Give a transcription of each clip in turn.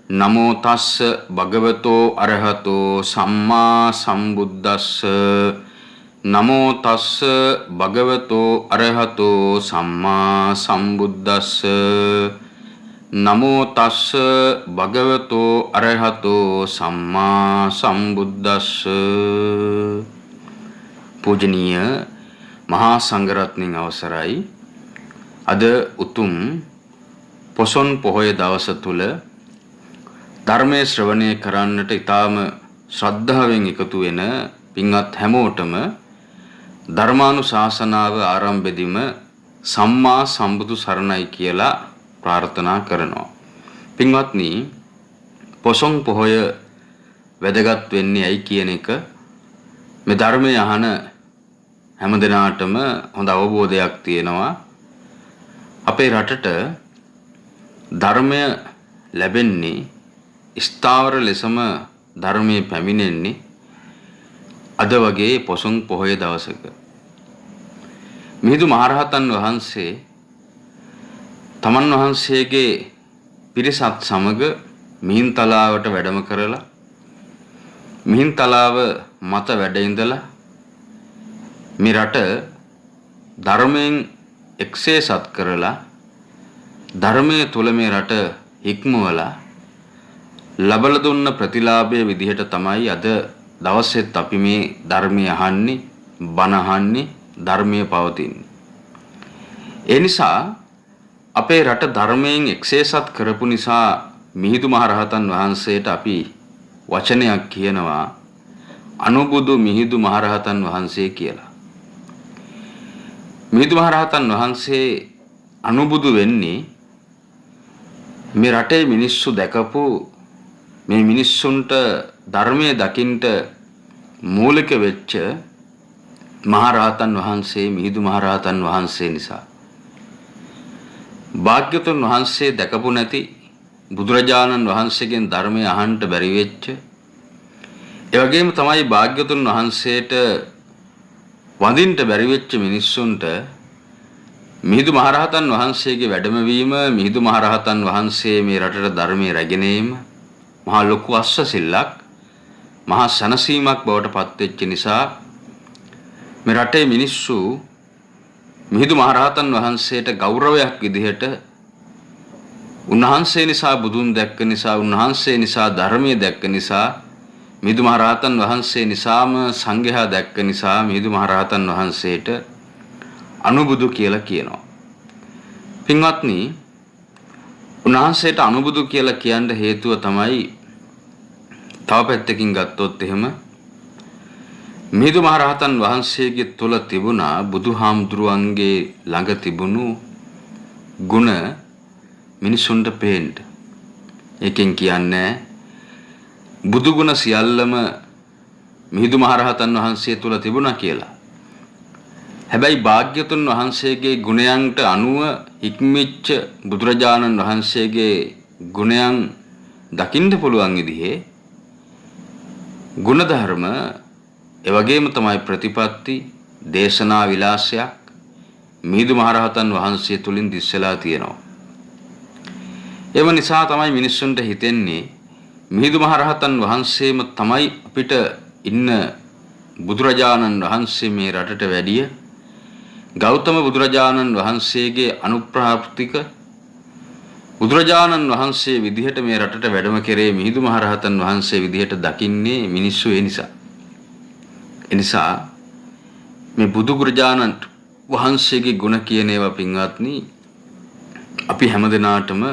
නමෝ තස්ස භගවතෝ අරහතෝ සම්මා සම්බුද්දස්ස. නමෝ තස්ස භගවතෝ අරහතෝ සම්මා සම්බුද්දස්ස. නමෝ තස්ස භගවතෝ අරහතෝ සම්මා සම්බුද්දස්ස. පූජනීය මහා සංඝරත්නයන් අවසරයි. අද උතුම් පොසොන් පොහොය දවස තුල ධර්මයේ ශ්‍රවණය කරන්නට ඊටාම ශ්‍රද්ධාවෙන් එකතු වෙන පින්වත් හැමෝටම ධර්මානුශාසනාව ආරම්භෙදිම සම්මා සම්බුදු සරණයි කියලා ප්‍රාර්ථනා කරනවා. පින්වත්නි, පොසොන් පොහොය වැදගත් වෙන්නේ ඇයි කියන එක මේ ධර්මය අහන හැම දිනාටම හොඳ අවබෝධයක් තියෙනවා. අපේ රටට ධර්මය ලැබෙන්නේ ස්ථාවර ලෙසම ධර්මයේ පැමිණෙන්නේ අද වගේ පොසොන් පොහොය දවසක. මිහිඳු මහරහතන් වහන්සේ තමන් වහන්සේගේ පිරිසත් සමග මිහින්තලාවට වැඩම කරලා මිහින්තලාව මත වැඩ ඉඳලා මේ රට ධර්මයෙන් එක්සේසත් කරලා ධර්මයේ තුල මේ රට හික්මවලා ලබලා දුන්න ප්‍රතිලාභයේ විදිහට තමයි අද දවසෙත් අපි මේ ධර්මය අහන්නේ, බණ අහන්නේ, ධර්මයේ පවතින්නේ. ඒ නිසා අපේ රට ධර්මයෙන් එක්සේසත් කරපු නිසා මිහිඳු මහරහතන් වහන්සේට අපි වචනයක් කියනවා අනුබුදු මිහිඳු මහරහතන් වහන්සේ කියලා. මිහිඳු මහරහතන් වහන්සේ අනුබුදු වෙන්නේ මේ රටේ මිනිස්සු දැකපු මේ මිනිස්සුන්ට ධර්මයේ දකින්ට මූලික වෙච්ච මහරහතන් වහන්සේ මිහිඳු මහරහතන් වහන්සේ නිසා. භාග්‍යවතුන් වහන්සේ දැකපු නැති බුදුරජාණන් වහන්සේගෙන් ධර්මය අහන්න බැරි වෙච්ච, ඒ වගේම තමයි භාග්‍යවතුන් වහන්සේට වඳින්න බැරි වෙච්ච මිනිස්සුන්ට මිහිඳු මහරහතන් වහන්සේගේ වැඩමවීම, මිහිඳු මහරහතන් වහන්සේ මේ රටට ධර්මයේ රැගෙන ඒම මහා ලොකු අස්වැසිල්ලක්, මහා සැනසීමක් බවට පත් වෙච්ච නිසා මේ රටේ මිනිස්සු මිහිඳු මහරහතන් වහන්සේට ගෞරවයක් විදිහට උන්වහන්සේ නිසා බුදුන් දැක්ක නිසා, උන්වහන්සේ නිසා ධර්මයේ දැක්ක නිසා, මිහිඳු මහරහතන් වහන්සේ නිසාම සංඝයා දැක්ක නිසා මිහිඳු මහරහතන් වහන්සේට අනුබුදු කියලා කියනවා. පින්වත්නි, උන්වහන්සේට අනුබුදු කියලා කියන්න හේතුව තමයි තව පැත්තකින් ගත්තොත් එහෙම මිහිඳු මහරහතන් වහන්සේගේ තුල තිබුණා බුදුහාමුදුරුවන්ගේ ළඟ තිබුණු ගුණ මිනිසුන්ට පේන්න. ඒකෙන් කියන්නේ බුදු ගුණ සියල්ලම මිහිඳු මහරහතන් වහන්සේ තුල තිබුණා කියලා. හැබැයි භාග්‍යතුන් වහන්සේගේ ගුණයන්ට අනුව හික්මිච්ච බුදුරජාණන් වහන්සේගේ ගුණයන් දකින්න පුළුවන් විදිහේ ගුණධර්ම, ඒ වගේම තමයි ප්‍රතිපත්ති දේශනා විලාසයක් මිහිඳු මහරහතන් වහන්සේ තුලින් දිස්සලා තියෙනවා. එම නිසා තමයි මිනිස්සුන්ට හිතෙන්නේ මිහිඳු මහරහතන් වහන්සේම තමයි අපිට ඉන්න බුදුරජාණන් වහන්සේ මේ රටට වැඩිය ගෞතම බුදුරජාණන් වහන්සේගේ අනුප්‍රාප්තික බුදුරජාණන් වහන්සේ විදිහට මේ රටට වැඩම කෙරේ මිහිඳු මහරහතන් වහන්සේ විදිහට දකින්නේ මිනිස්සු ඒ නිසා. ඒ නිසා මේ බුදුරජාණන් වහන්සේගේ ගුණ කියන ඒවා පින්වත්නි අපි හැමදෙනාටම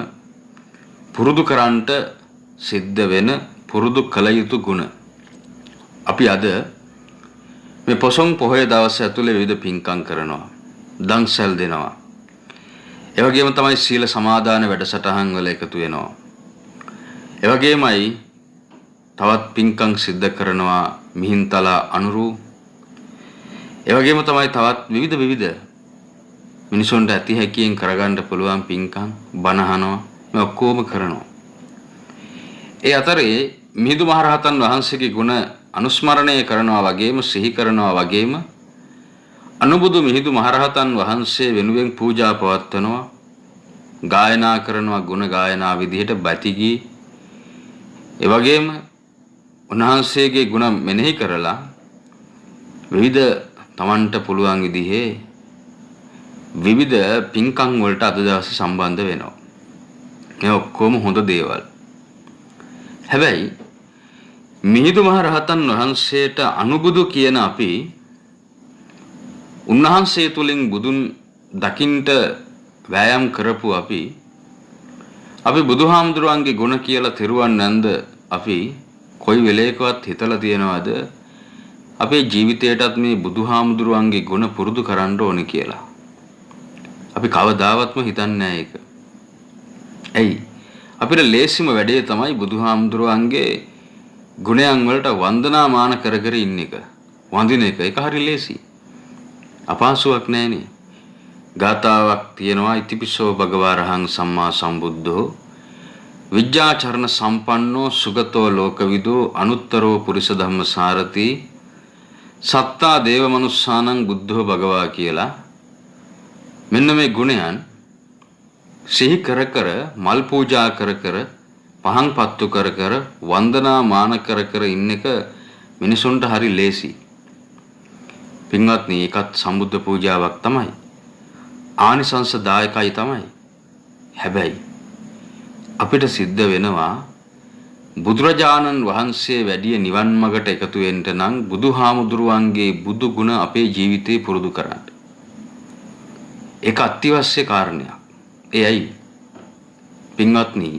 පුරුදු කරන්නට සිද්ධ වෙන පුරුදු කළ යුතු ගුණ. අපි අද මේ පොසොන් පොහොය දවස ඇතුලේ විවිධ පින්කම් කරනවා, දන්සැල් දෙනවා. ඒ වගේම තමයි සීල සමාදාන වැඩසටහන් වල එකතු වෙනවා. ඒ වගේමයි තවත් පින්කම් සිද්ධ කරනවා මිහින්තලා අනුරු. ඒ වගේම තමයි තවත් විවිධ විවිධ මිනිසුන්ට ඇති හැකියෙන් කරගන්න පුළුවන් පින්කම්, බණ අහනවා, මේ ඔක්කොම කරනවා. ඒ අතරේ මිහිඳු මහරහතන් වහන්සේගේ ගුණ අනුස්මරණය කරනවා වගේම සිහි කරනවා වගේම අනුබුදු මිහිඳු මහරහතන් වහන්සේ වෙනුවෙන් පූජා පවත්වනවා, ගායනා කරනවා, ගුණ ගායනා විදිහට බතිගී. ඒ වගේම උන්වහන්සේගේ ගුණ මෙනෙහි කරලා විවිධ තමන්ට පුළුවන් විදිහේ විවිධ පින්කම් වලට අද දවසේ සම්බන්ධ වෙනවා. මේ ඔක්කොම හොඳ දේවල්. හැබැයි මිහිඳු මහ රහතන් වහන්සේට අනුබුදු කියන අපි උන්වහන්සේ තුලින් බුදුන් දකින්ට වෑයම් කරපු අපි අපි බුදුහාමුදුරුවන්ගේ ගුණ කියලා තෙරුවන් නැන්ද අපි කොයි වෙලේකවත් හිතලා තියනවද අපේ ජීවිතයටත් මේ බුදුහාමුදුරුවන්ගේ ගුණ පුරුදු කරන්න ඕනේ කියලා? අපි කවදාවත්ම හිතන්නේ නැහැ ඒක. ඇයි? අපිට ලේසිම වැඩේ තමයි බුදුහාමුදුරුවන්ගේ ගුණයන් වලට වන්දනාමාන කර කර ඉන්න එක. වඳින එක. ඒක හරි ලේසි. අපහසුයක් නෑනේ. ගාථාවක් තියෙනවා, ඉතිපිසෝ භගවා රහං සම්මා සම්බුද්ධෝ විද්‍යාචරණ සම්පන්නෝ සුගතෝ ලෝකවිදෝ අනුත්තරෝ පුරිස ධම්ම සාරති සත්තා දේව මනුස්සානං බුද්ධෝ භගවා කියලා. මෙන්න මේ ගුණයන් සිහි කර කර මල් පූජා කර කර පහන් පත්තු කර කර වන්දනා මාන කර කර ඉන්න එක මිනිසුන්ට හරි ලේසි. පින්වත්නි, ඒකත් සම්බුද්ධ පූජාවක් තමයි. ආනිසංසදායකයි තමයි. හැබැයි අපිට සිද්ධ වෙනවා බුදුරජාණන් වහන්සේ වැඩිය නිවන් මඟට එකතු වෙන්න නම් බුදුහාමුදුරුවන්ගේ බුදු ගුණ අපේ ජීවිතේ පුරුදු කරන්න. ඒක අත්‍යවශ්‍ය කාරණයක්. ඒ ඇයි? පින්වත්නි,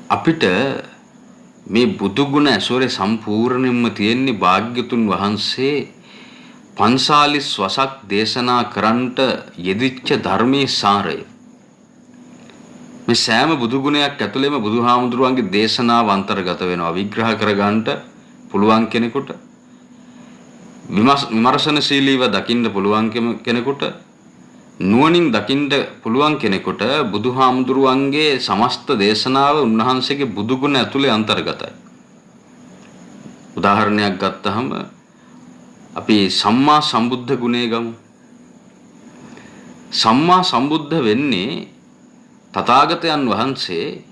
අපිට මේ බුදු ගුණ ඇසුරේ සම්පූර්ණයෙන්ම තියෙන්නේ භාග්‍යතුන් වහන්සේ 45 වසක් දේශනා කරන්නට යෙදිච්ච ධර්මයේ සාරය. මේ සෑම බුදු ගුණයක් ඇතුළේම බුදුහාමුදුරුවන්ගේ දේශනාව අන්තර්ගත වෙනවා. විග්‍රහ කරගන්නට පුළුවන් කෙනෙකුට, විමර්ශනශීලීව දකින්න පුළුවන් කෙනෙකුට, නුවණින් දකින්න පුළුවන් කෙනෙකුට බුදුහාමුදුරුවන්ගේ සමස්ත දේශනාව උන්වහන්සේගේ බුදු ගුණ ඇතුලේ අන්තර්ගතයි. උදාහරණයක් ගත්තහම අපි සම්මා සම්බුද්ධ ගුණය ගමු. සම්මා සම්බුද්ධ වෙන්නේ තථාගතයන් වහන්සේ,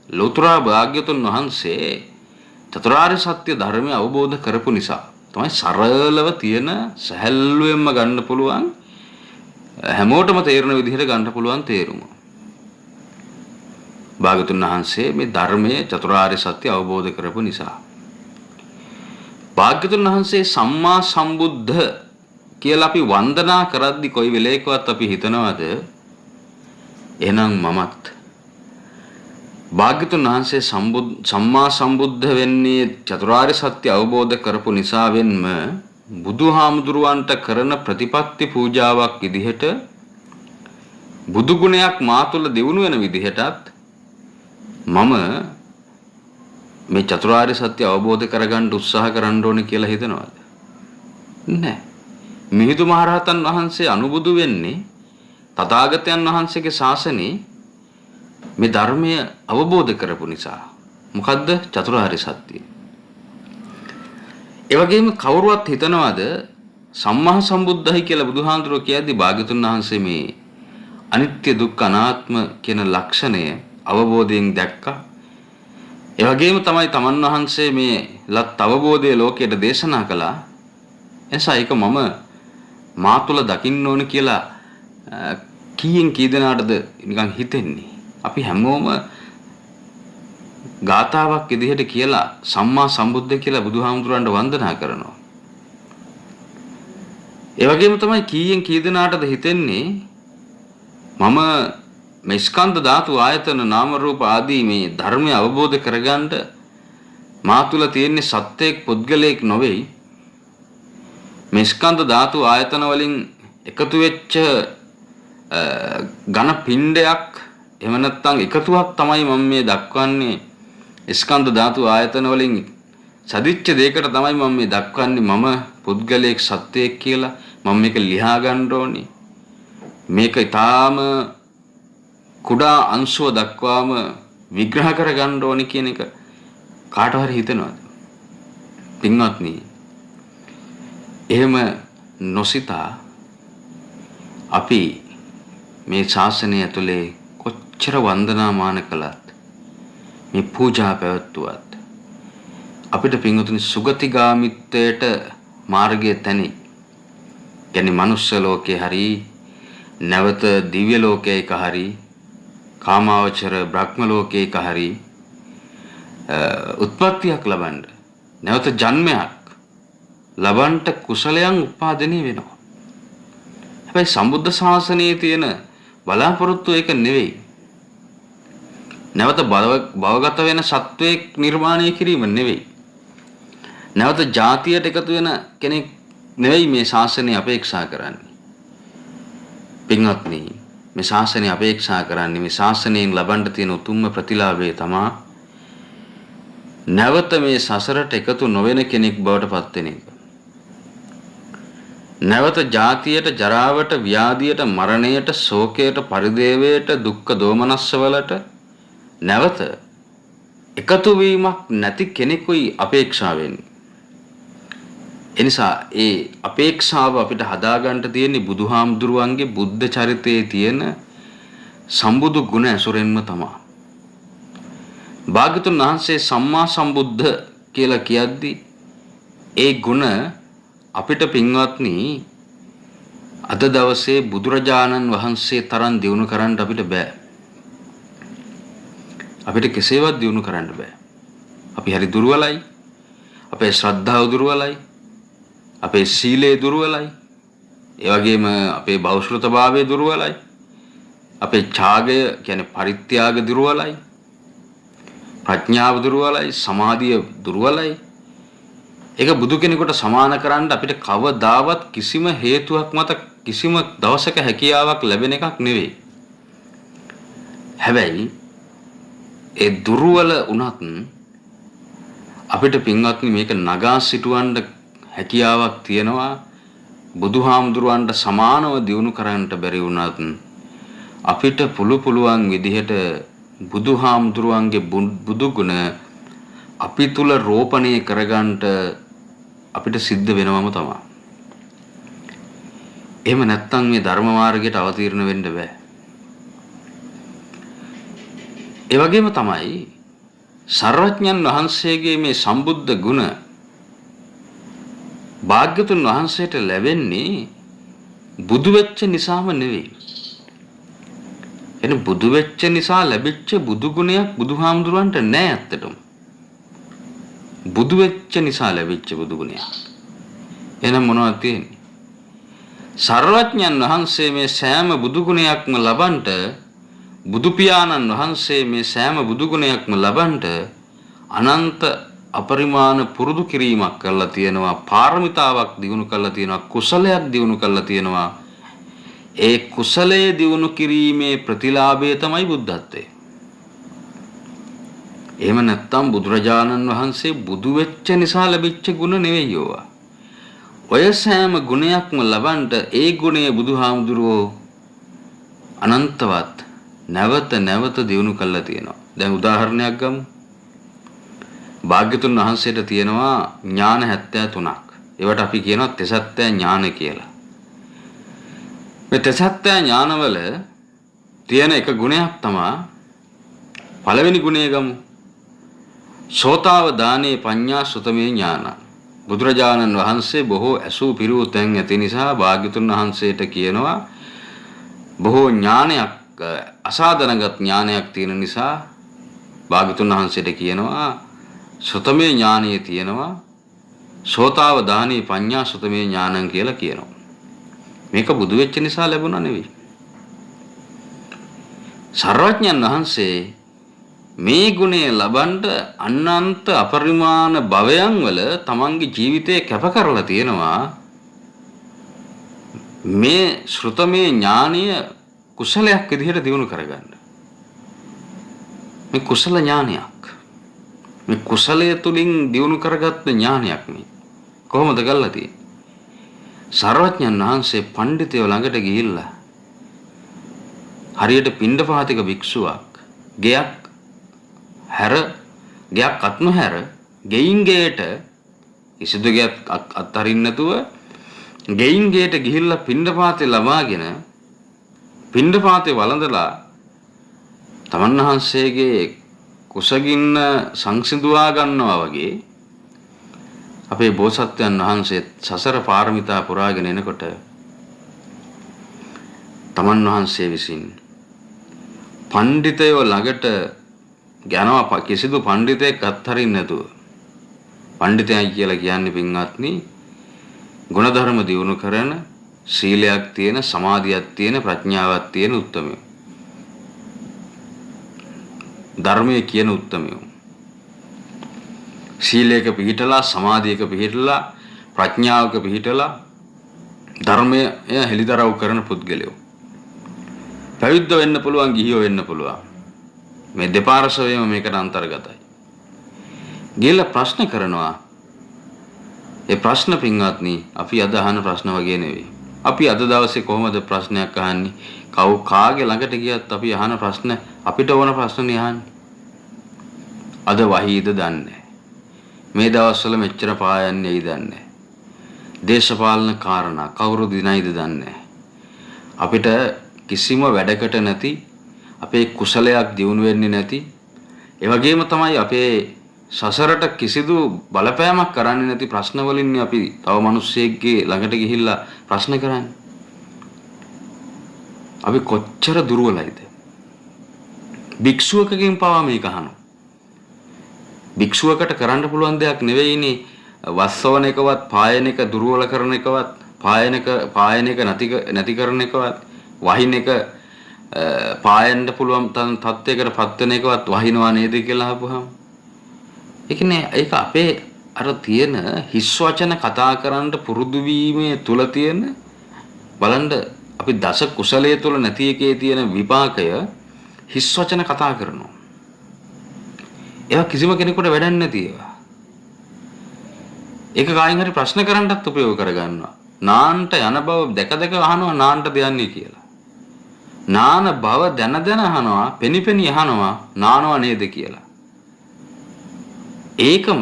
ලෝතර භාග්‍යතුන් වහන්සේ චතුරාර්ය සත්‍ය ධර්මය අවබෝධ කරපු නිසා තමයි සරලව තියෙන සැහැල්ලුවෙන්ම ගන්න පුළුවන්, හැමෝටම තේරෙන විදිහට ගන්න පුළුවන් තේරුම. භාග්‍යතුන් වහන්සේ මේ ධර්මයේ චතුරාර්ය සත්‍ය අවබෝධ කරපු නිසා භාග්‍යතුන් වහන්සේ සම්මා සම්බුද්ධ කියලා අපි වන්දනා කරද්දි කොයි වෙලේකවත් අපි හිතනවද එහෙනම් මමත් භාග්‍යතුන් වහන්සේ සම්මා සම්බුද්ධ වෙන්නේ චතුරාර්ය සත්‍ය අවබෝධ කරපු නිසා වෙන්ම බුදුහාමුදුරුවන්ට කරන ප්‍රතිපත්ති පූජාවක් විදිහට බුදු ගුණයක් මා තුළ දියුණු වෙන විදිහටත් මම මේ චතුරාර්ය සත්‍ය අවබෝධ කරගන්න උත්සාහ කරන්න ඕනේ කියලා හිතනවද? නෑ. මිහිඳු මහරහතන් වහන්සේ අනුබුදු වෙන්නේ තථාගතයන් වහන්සේගේ ශාසනයේ මේ ධර්මය අවබෝධ කරපු නිසා. මොකද්ද? චතුරාර්ය සත්‍යය. ඒ වගේම කවුරුවත් හිතනවද සම්මා සම්බුද්ධයි කියලා බුදුහාමුදුරුවෝ කියද්දි භාග්‍යතුන් වහන්සේ මේ අනිත්‍ය දුක්ඛ අනාත්ම කියන ලක්ෂණය අවබෝධයෙන් දැක්කා. ඒ වගේම තමයි තමන් වහන්සේ මේ ලත් අවබෝධය ලෝකයට දේශනා කළා. එනිසා ඒක මම මා තුළ දකින්න ඕන කියලා කීයෙන් කී දෙනාටද නිකන් හිතෙන්නේ? අපි හැමෝම ගාථාවක් විදිහට කියලා සම්මා සම්බුද්ධ කියලා බුදුහාමුදුරන්ට වන්දනා කරනවා. ඒ වගේම තමයි කීයෙන් කී දෙනාටද හිතෙන්නේ මම මේ ස්කන්ධ ධාතු ආයතන නාම රූප ආදී මේ ධර්මය අවබෝධ කරගන්න මා තුළ තියෙන්නේ සත්‍යයක් පුද්ගලයෙක් නොවේයි, මේ ස්කන්ධ ධාතු ආයතන වලින් එකතු වෙච්ච ඝන පිණ්ඩයක් එහෙම නැත්නම් එකතුවක් තමයි මම මේ දක්වන්නේ. ස්කන්ධ ධාතු ආයතන වලින් සදිච්ච දෙයකට තමයි මම මේ දක්වන්නේ මම පුද්ගලයෙක් සත්වයෙක් කියලා. මම මේක ලියා ගන්න ඕනි. මේක ඊටාම කුඩා අංශුව දක්වාම විග්‍රහ කර ගන්න ඕනි කියන එක කාට හරි හිතෙනවද? පින්වත්නි, එහෙම නොසිතා අපි මේ ශාසනය ඇතුලේ කොච්චර වන්දනාමාන කළත් මේ පූජා පැවැත්වුවත් අපිට පින්වතුනි සුගතිගාමිත්වයට මාර්ගය තැනේ. කියන්නේ මනුස්ස ලෝකේ හරි නැවත දිව්‍ය ලෝකයක හරි කාමාවචර බ්‍රහ්ම ලෝකයක හරි උත්පත්තියක් ලබන්න, නැවත ජන්මයක් ලබන්නට කුසලයන් උත්පාදනය වෙනවා. හැබැයි සම්බුද්ධ ශාසනයේ තියෙන බලාපොරොත්තු ඒක නෙවෙයි. නැවත භවගත වෙන සත්වයෙක් නිර්මාණය කිරීම නෙවෙයි. නැවත ජාතියට එකතු වෙන කෙනෙක් නෙවෙයි මේ ශාසනය අපේක්ෂා කරන්නේ. පින්වත්නි, මේ ශාසනය අපේක්ෂා කරන්නේ මේ ශාසනයෙන් ලබන්න තියෙන උතුම්ම ප්‍රතිලාභය තමා නැවත මේ සසරට එකතු නොවන කෙනෙක් බවට පත් වෙන එක. නැවත ජාතියට, ජරාවට, ව්‍යාධියට, මරණයට, ශෝකයට, පරිදේවයට, දුක්ඛ දෝමනස්ස වලට නැවත එකතු වීමක් නැති කෙනෙකුයි අපේක්ෂා වෙන්නේ. එනිසා ඒ අපේක්ෂාව අපිට හදාගන්න තියෙන්නේ බුදුහාමුදුරුවන්ගේ බුද්ධ චරිතයේ තියෙන සම්බුදු ගුණ ඇසුරෙන්ම තමයි. භාග්‍යතුන් වහන්සේ සම්මා සම්බුද්ධ කියලා කියද්දි ඒ ගුණ අපිට පින්වත්නි අද දවසේ බුදුරජාණන් වහන්සේ තරම් දියුණු කරන්න අපිට බෑ. අපිට කෙසේවත් දියුණු කරන්න බෑ. අපි හරි දුර්වලයි. අපේ ශ්‍රද්ධාව දුර්වලයි. අපේ සීලය දුර්වලයි. ඒ වගේම අපේ බෞද්ධභාවය දුර්වලයි. අපේ ඡාගය කියන්නේ පරිත්‍යාග දුර්වලයි. ප්‍රඥාව දුර්වලයි, සමාධිය දුර්වලයි. ඒක බුදු කෙනෙකුට සමාන කරන්න අපිට කවදාවත් කිසිම හේතුවක් මත කිසිම දවසක හැකියාවක් ලැබෙන එකක් නෙවෙයි. හැබැයි ඒ දුර්වල වුණත් අපිට පින්වත්නි මේක නගා සිටුවන්න හැකියාවක් තියෙනවා. බුදුහාමුදුරුවන්ට සමානව දියුණු කරන්නට බැරි වුණත් අපිට පුළුවන් විදිහට බුදුහාමුදුරුවන්ගේ බුදු ගුණ අපි තුල රෝපණය කරගන්නට අපිට සිද්ධ වෙනවම තමයි. එහෙම නැත්නම් මේ ධර්ම මාර්ගයට අවතීර්ණ වෙන්න බෑ. ඒ වගේම තමයි සර්වඥන් වහන්සේගේ මේ සම්බුද්ධ ගුණ භාග්‍යතුන් වහන්සේට ලැබෙන්නේ බුදු වෙච්ච නිසාම නෙවෙයි. එන බුදු වෙච්ච නිසා ලැබිච්ච බුදු ගුණයක් බුදුහාමුදුරුවන්ට නෑ ඇත්තටම. බුදු වෙච්ච නිසා ලැබිච්ච බුදු ගුණයක්. එහෙනම් මොනවද තියෙන්නේ? සර්වඥන් වහන්සේ මේ සෑම බුදු ගුණයක්ම ලබන්ට, බුදු පියාණන් වහන්සේ මේ සෑම බුදු ගුණයක්ම ලබන්ට අනන්ත අපරිමාණ පුරුදු කිරීමක් කරලා තියෙනවා, පාරමිතාවක් දියුණු කරලා තියෙනවා, කුසලයක් දියුණු කරලා තියෙනවා. ඒ කුසලයේ දියුණු කිරීමේ ප්‍රතිලාභය තමයි බුද්ධත්වය. එහෙම නැත්නම් බුදුරජාණන් වහන්සේ බුදු වෙච්ච නිසා ලැබිච්ච ගුණ නෙවෙයි ඕවා. ඔය සෑම ගුණයක්ම ලබන්ට ඒ ගුණය බුදුහාමුදුරුවෝ අනන්තවත් නැවත නැවත දියුණු කරලා තියෙනවා. දැන් උදාහරණයක් ගමු. භාග්‍යතුන් වහන්සේට තියෙනවා ඥාන 73ක්. ඒවට අපි කියනවා තෙසත්ත්‍ය ඥාන කියලා. මේ තෙසත්ත්‍ය ඥානවල තියෙන එක ගුණයක් තමයි පළවෙනි ගුණය ගමු. සෝතාව දානේ පඤ්ඤා සුතමේ ඥාන. බුදුරජාණන් වහන්සේ බොහෝ ඇසූ පිරූ තැන් ඇති නිසා භාග්‍යතුන් වහන්සේට කියනවා බොහෝ ඥානයක්, අසාධනගත ඥානයක් තියෙන නිසා භාග්‍යතුන් වහන්සේට කියනවා සුතමේ ඥානය තියෙනවා, සෝතාව දානේ පඤ්ඤා සුතමේ ඥානං කියලා කියනවා. මේක බුදු වෙච්ච නිසා ලැබුණා නෙවෙයි. සර්වඥයන් වහන්සේ මේ ගුණය ලබන්න අනන්ත අපරිමාණ භවයන් වල තමන්ගේ ජීවිතය කැප කරලා තියෙනවා. මේ ශ්‍රුතමේ ඥානය කුසලයක් විදිහට දියුණු කරගන්න. මේ කුසල ඥානයක්. මේ කුසලය තුලින් දියුණු කරගත්ත ඥානයක් මේ. කොහොමද කරලා තියෙන්නේ? සර්වඥයන් වහන්සේ පඬිතයෝ ළඟට ගිහිල්ලා හරියට පිණ්ඩපාතික භික්ෂුවක් ගෙයක් හැර ගෙයක් අත් නොහැර ගෙයින් ගෙයට කිසිදු ගෙයක් අත්හරින්න නැතුව ගෙයින් ගෙයට ගිහිල්ලා පිණ්ඩපාතේ ලබාගෙන පිණ්ඩපාතේ වළඳලා තමන් වහන්සේගේ කුසගින්න සංසිඳුවා ගන්නවා වගේ අපේ බෝසත්යන් වහන්සේ සසර පාරමිතා පුරාගෙන එනකොට තමන් වහන්සේ විසින් පණ්ඩිතයෝ ළඟට යනවා, කිසිදු පණ්ඩිතයෙක් අත්හරින්න නැතුව. පණ්ඩිතයයි කියලා කියන්නේ පින්වත්නි ගුණධර්ම දියුණු කරන, සීලයක් තියෙන, සමාධියක් තියෙන, ප්‍රඥාවක් තියෙන උත්තමයෝ. ධර්මයේ කියන උත්තමයෝ. සීලයක පිහිටලා, සමාධියක පිහිටලා, ප්‍රඥාවක පිහිටලා ධර්මය හෙළිදරව් කරන පුද්ගලයෝ. පැවිද්ද වෙන්න පුළුවන්, ගිහියෝ වෙන්න පුළුවන්. මේ දෙපාර්ශවයම මේකට අන්තර්ගතයි. ගිහලා ප්‍රශ්න කරනවා. ඒ ප්‍රශ්න පින්වත්නි අපි අද අහන ප්‍රශ්න වගේ නෙවෙයි. අපි අද දවසේ කොහොමද ප්‍රශ්නයක් අහන්නේ? කවු කාගේ ළඟට ගියත් අපි අහන ප්‍රශ්න අපිට ඕන ප්‍රශ්නනේ අහන්නේ. අද වහීද දන්නේ. මේ දවස්වල මෙච්චර පායන්නේ ඇයි දන්නේ. දේශපාලන කාරණා කවුරු දිනයිද දන්නේ. අපිට කිසිම වැඩකට නැති, අපේ කුසලයක් දියුණු වෙන්නේ නැති, ඒ වගේම තමයි අපේ සසරට කිසිදු බලපෑමක් කරන්නේ නැති ප්‍රශ්න වලින් අපි තව මිනිස්සෙක්ගේ ළඟට ගිහිල්ලා ප්‍රශ්න කරන්නේ. අපි කොච්චර දුර්වලයිද? භික්ෂුවකගෙන් පවා මේක අහනවා. භික්ෂුවකට කරන්න පුළුවන් දෙයක් නෙවෙයිනේ වස්සවන එකවත්, පායන එක දුර්වල කරන එකවත්, පායන එක නැති කරන එකවත්, වහින එක පායන්න පුළුවන් තත්යකට පත් වෙන එකවත් වහිනවා නේද කියලා අහපුවාම, ඒ කියන්නේ ඒක අපේ අර තියෙන හිස් වචන කතා කරන්න පුරුදු වීමේ තුල තියෙන, බලන්න අපි දස කුසලයේ තුල නැති එකේ තියෙන විපාකය හිස් වචන කතා කරනවා. ඒවා කිසිම කෙනෙකුට වැඩක් නැති ඒවා. ඒක කායින් හරි ප්‍රශ්න කරන්නත් උපයෝග කරගන්නවා. නාන්ට යන බව දැක දැක අහනවා නාන්ට දෙයන්නේ කියලා. නාන බව දැන දැන අහනවා, පෙනි පෙනි අහනවා නානවා නේද කියලා. ඒකම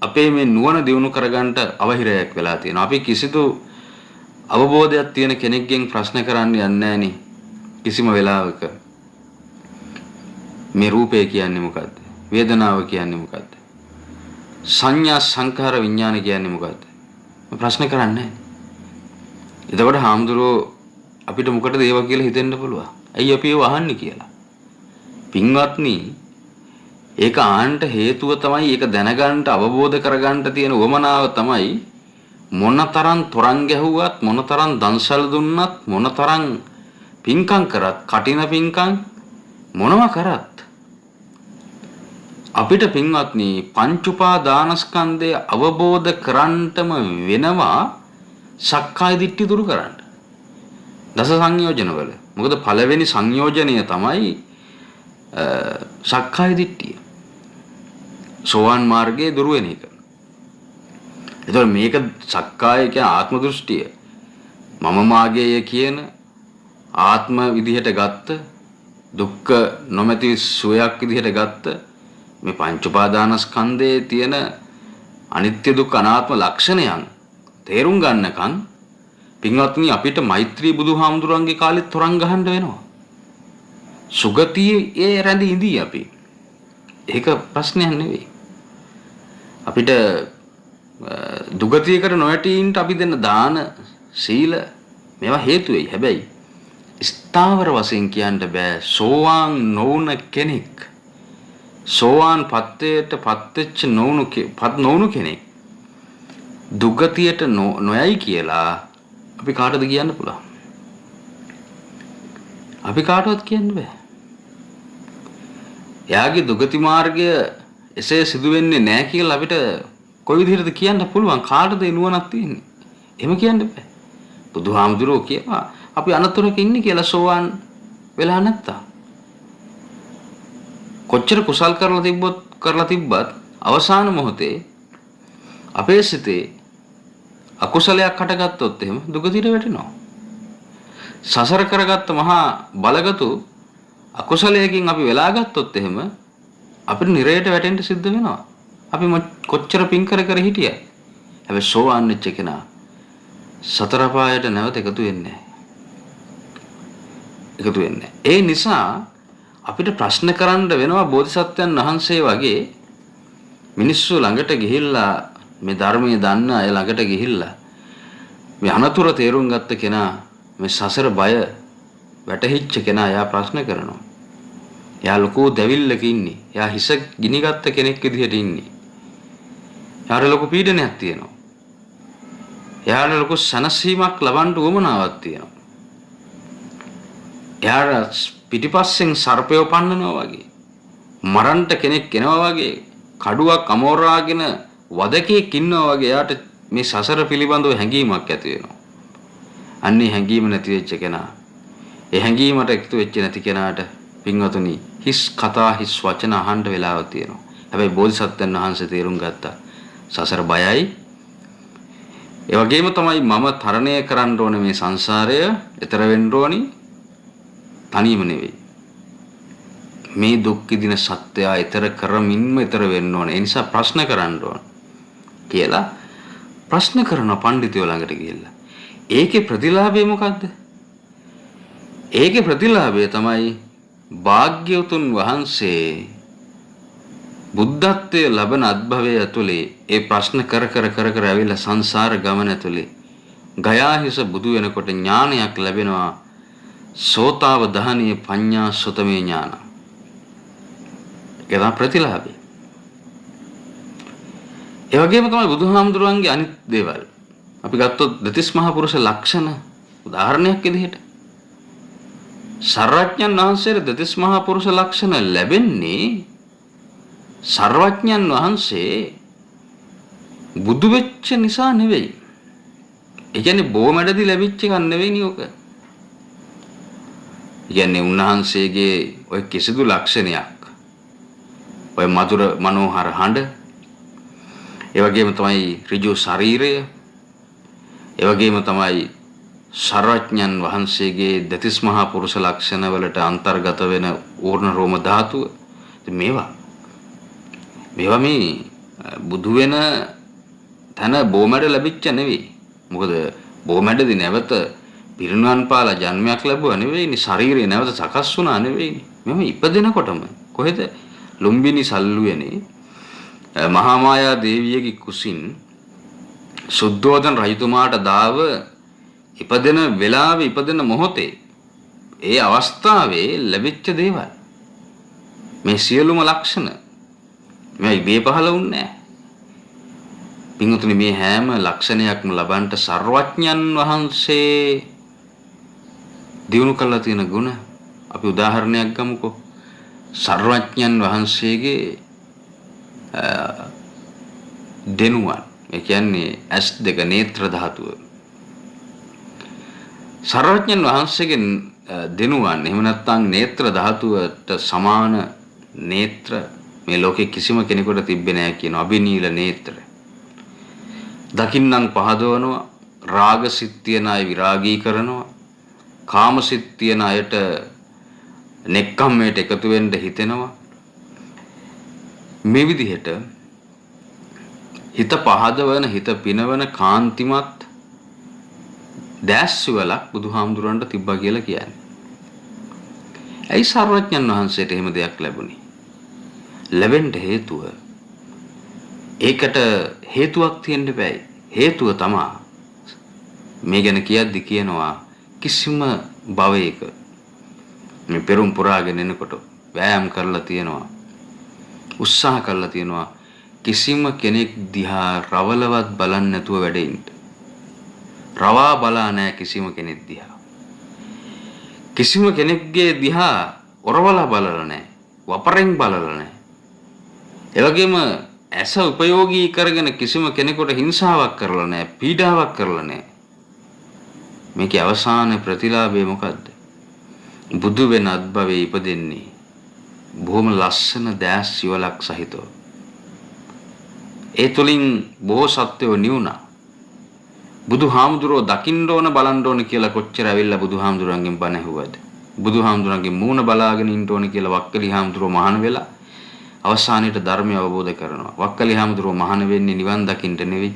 අපේ මේ නුවණ දියුණු කරගන්නට අවහිරයක් වෙලා තියෙනවා. අපි කිසිදු අවබෝධයක් තියෙන කෙනෙක්ගෙන් ප්‍රශ්න කරන්න යන්නේ නැහනේ කිසිම වෙලාවක. මේ රූපය කියන්නේ මොකද්ද? වේදනාව කියන්නේ මොකද්ද? සංඥා සංඛාර විඥාන කියන්නේ මොකද්ද? ප්‍රශ්න කරන්නේ නැහැ. එතකොට හාමුදුරුවෝ අපිට මොකටද ඒවා කියලා හිතෙන්න පුළුවන්. ඇයි අපි ඒව අහන්නේ කියලා. පින්වත්නි, ඒක අහන්න හේතුව තමයි, ඒක දැනගන්න අවබෝධ කරගන්න තියෙන උවමනාව තමයි, මොනතරම් තොරන් ගැහුවත්, මොනතරම් දන්සල් දුන්නත්, මොනතරම් පින්කම් කරත්, කටින පින්කම් මොනවා කරත් අපිට පින්වත්නි පංච උපාදානස්කන්ධය අවබෝධ කරන්ටම වෙනවා සක්කාය දිට්ඨිය දුරු කරන්න. දස සංයෝජනවල. මොකද පළවෙනි සංයෝජනය තමයි සක්කාය දිට්ඨිය. සෝවාන් මාර්ගයේ දුරු වෙන එක. එතකොට මේක සක්කාය කියන්නේ ආත්ම දෘෂ්ටිය. මම මාගේය කියන ආත්ම විදිහට ගත්ත, දුක්ඛ නොමැති සුවයක් විදිහට ගත්ත මේ පංච උපාදානස්කන්ධයේ තියෙන අනිත්‍ය දුක්ඛ අනාත්ම ලක්ෂණයන් තේරුම් ගන්නකන් පින්වත්නි අපිට මෛත්‍රී බුදුහාමුදුරන්ගේ කාලෙත් තොරන් ගහන්න වෙනවා. සුගතියේ රැඳී ඉඳී අපි. ඒක ප්‍රශ්නයක් නෙවෙයි. අපිට දුගතියකට නොවැටීන්ට අපි දෙන දාන සීල මේවා හේතු වෙයි. හැබැයි ස්ථාවර වශයෙන් කියන්න බෑ සෝවාන් නොවුන කෙනෙක්, සෝවාන් පත්වයට පත්වෙච්ච නොවුණු පත් නොවුණු කෙනෙක් දුගතියට නොයයි කියලා අපි කාටද කියන්න පුළුවන්? අපි කාටවත් කියන්න බෑ. එයාගේ දුගති මාර්ගය එසේ සිදු වෙන්නේ නැහැ කියලා අපිට කොයි විදිහටද කියන්න පුළුවන්? කාටද ඒ නුවණක් තියෙන්නේ? එහෙම කියන්න බෑ. බුදුහාමුදුරුවෝ කියනවා අපි අනතුරක ඉන්නේ කියලා සෝවාන් වෙලා නැත්තම්. කොච්චර කුසල් කරලා තිබ්බත් අවසාන මොහොතේ අපේ සිතේ අකුසලයක් හටගත්තොත් එහෙම දුගතියට වැටෙනවා. සසර කරගත්ත මහා බලගතු අකුසලයකින් අපි වෙලා ගත්තොත් එහෙම අපිට නිරයට වැටෙන්න සිද්ධ වෙනවා. අපි කොච්චර පින් කර කර හිටියත්. හැබැයි සෝවාන් වෙච්ච කෙනා සතර පායට නැවත එකතු වෙන්නේ නැහැ. එකතු වෙන්නේ නැහැ. ඒ නිසා අපිට ප්‍රශ්න කරන්න වෙනවා බෝධිසත්වයන් වහන්සේ වගේ මිනිස්සු ළඟට ගිහිල්ලා, මේ ධර්මයේ දන්න අය ළඟට ගිහිල්ලා මේ අනතුර තේරුම් ගත්ත කෙනා, මේ සසර බය වැටහිච්ච කෙනා එයා ප්‍රශ්න කරනවා. එයා ලොකු දැවිල්ලක ඉන්නේ. එයා හිස ගිනිගත්ත කෙනෙක් විදිහට ඉන්නේ. එයාට ලොකු පීඩනයක් තියෙනවා. එයාට ලොකු සැනසීමක් ලබන්න උවමනාවක් තියෙනවා. එයාට පිටිපස්සෙන් සර්පයෝ පන්නනවා වගේ, මරන්ට කෙනෙක් එනවා වගේ, කඩුවක් අමෝරාගෙන වදකෙක් ඉන්නවා වගේ එයාට මේ සසර පිළිබඳව හැඟීමක් ඇති වෙනවා. අන්නේ හැඟීම නැති වෙච්ච කෙනා, ඒ හැඟීමට එකතු වෙච්ච නැති කෙනාට පින්වතුනි හිස් කතා හිස් වචන අහන්න වෙලාවක් තියෙනවා. හැබැයි බෝධිසත්වයන් වහන්සේ තේරුම් ගත්තා සසර බයයි. ඒ වගේම තමයි මම තරණය කරන්න ඕනේ මේ සංසාරය, ඈතර වෙන්න ඕනි, තනියම නෙවෙයි. මේ දුක් විඳින සත්‍යය ඈතර කරමින්ම ඈතර වෙන්න ඕනේ. ඒ නිසා ප්‍රශ්න කරන්න ඕන කියලා ප්‍රශ්න කරන පඬිතුයෝ ළඟට ගිහිල්ලා. ඒකේ ප්‍රතිලාභය මොකද්ද? ඒකේ ප්‍රතිලාභය තමයි භාග්‍යවතුන් වහන්සේ බුද්ධත්වයේ ලබන අත්භවය ඇතුලේ ඒ ප්‍රශ්න කර කර කර කර ඇවිල්ලා සංසාර ගමන ඇතුලේ ගයාහිස බුදු වෙනකොට ඥානයක් ලැබෙනවා. සෝතාව දහනීය පඤ්ඤා සුතමේ ඥාන. ඒක තමයි ප්‍රතිලාභය. ඒ වගේම තමයි බුදුහාමුදුරුවන්ගේ අනිත් දේවල්. අපි ගත්තොත් දෙතිස් මහා පුරුෂ ලක්ෂණ උදාහරණයක් විදිහට සර්වඥන් වහන්සේට දෙතිස් මහා පුරුෂ ලක්ෂණ ලැබෙන්නේ සර්වඥන් වහන්සේ බුදු වෙච්ච නිසා නෙවෙයි. ඒ කියන්නේ බොමැඩදී ලැබිච්ච එකක් නෙවෙයි නේ ඔක. ඒ කියන්නේ උන්වහන්සේගේ ඔය කිසිදු ලක්ෂණයක්, ඔය මధుර මනෝහර හඬ, ඒ වගේම තමයි ඍජු ශරීරය, ඒ වගේම තමයි සර්වඥන් වහන්සේගේ දෙතිස් මහා පුරුෂ ලක්ෂණ වලට අන්තර්ගත වෙන ඌර්ණ රෝම ධාතුව. ඉතින් මේවා මේ බුදු වෙන තැන බොමැඩ ලැබිච්ච නෙවෙයි. මොකද බොමැඩදී නැවත පිරිනුවන් පාලා ජන්මයක් ලැබුවා නෙවෙයිනේ, ශරීරය නැවත සකස් වුණා නෙවෙයිනේ. මෙහෙම ඉපදෙනකොටම කොහෙද ලුම්බිනි සල්ලුවනේ මහා මායා දේවියගේ කුසින් සුද්ධෝදන රජතුමාට දාව ඉපදෙන වෙලාවේ, ඉපදෙන මොහොතේ, ඒ අවස්ථාවේ ලැබිච්ච දේවල් මේ සියලුම ලක්ෂණ මේ ඉබේ පහළ වුන්නේ නැහැ. පින්වතුනි, මේ හැම ලක්ෂණයක්ම ලබන්නට සර්වඥන් වහන්සේ දිනු කළා තියෙන ගුණ අපි උදාහරණයක් ගමුකෝ. සර්වඥන් වහන්සේගේ දෙනුවන්, ඒ කියන්නේ ඇස් දෙක, නේත්‍ර ධාතුව. සර්වඥන් වහන්සේගේ දෙනුවන්, එහෙම නැත්නම් නේත්‍ර ධාතුවට සමාන නේත්‍ර මේ ලෝකේ කිසිම කෙනෙකුට තිබ්බේ නෑ කියන අබිනීල නේත්‍ර. දකින්නම් පහදවනවා, රාග සිත් තියන අය විරාගී කරනවා, කාම සිත් තියන අයට නෙක්ඛම්මයට එකතු වෙන්න හිතෙනවා. මේ විදිහට හිත පහදවන, හිත පිනවන කාන්තිමත් දැස්වලක් බුදුහාමුදුරන්ට තිබ්බා කියලා කියන්නේ. ඇයි සර්වඥන් වහන්සේට එහෙම දෙයක් ලැබුණේ? ලැබෙන්න හේතුව, ඒකට හේතුවක් තියෙන්න බෑ. හේතුව තමා මේ ගැන කියද්දි කියනවා කිසිම භවයක මේ පෙරුම් පුරාගෙන එනකොට වෑයම් කරලා තියෙනවා, උත්සාහ කරලා තියෙනවා කිසිම කෙනෙක් දිහා රවලවත් බලන්නේ නැතුව වැඩ ඉන්න. රවා බලා නැහැ කිසිම කෙනෙක් දිහා. කිසිම කෙනෙක්ගේ දිහා ඔරවලා බලලා නැහැ, වපරෙන් බලලා නැහැ. ඒ වගේම ඇස උපයෝගී කරගෙන කිසිම කෙනෙකුට හිංසාවක් කරලා නැහැ, පීඩාවක් කරලා නැහැ. මේකේ අවසාන ප්‍රතිලාභය මොකද්ද? බුදු වෙන අත්භවයේ ඉපදෙන්නේ බොහොම ලස්සන දෑස් සිවලක් සහිතව. ඒ තුලින් බොහෝ සත්වයෝ නිවුණා. බුදුහාමුදුරුවෝ දකින්න ඕන බලන්න ඕන කියලා කොච්චර ඇවිල්ලා බුදුහාමුදුරන්ගෙන් බණ ඇහුවද? බුදුහාමුදුරන්ගේ මූණ බලාගෙන ඉන්න ඕන කියලා වක්කලි හාමුදුරුවෝ මහාන වෙලා අවසානයේට ධර්මය අවබෝධ කරනවා. වක්කලි හාමුදුරුවෝ මහාන වෙන්නේ නිවන් දකින්න නෙවෙයි,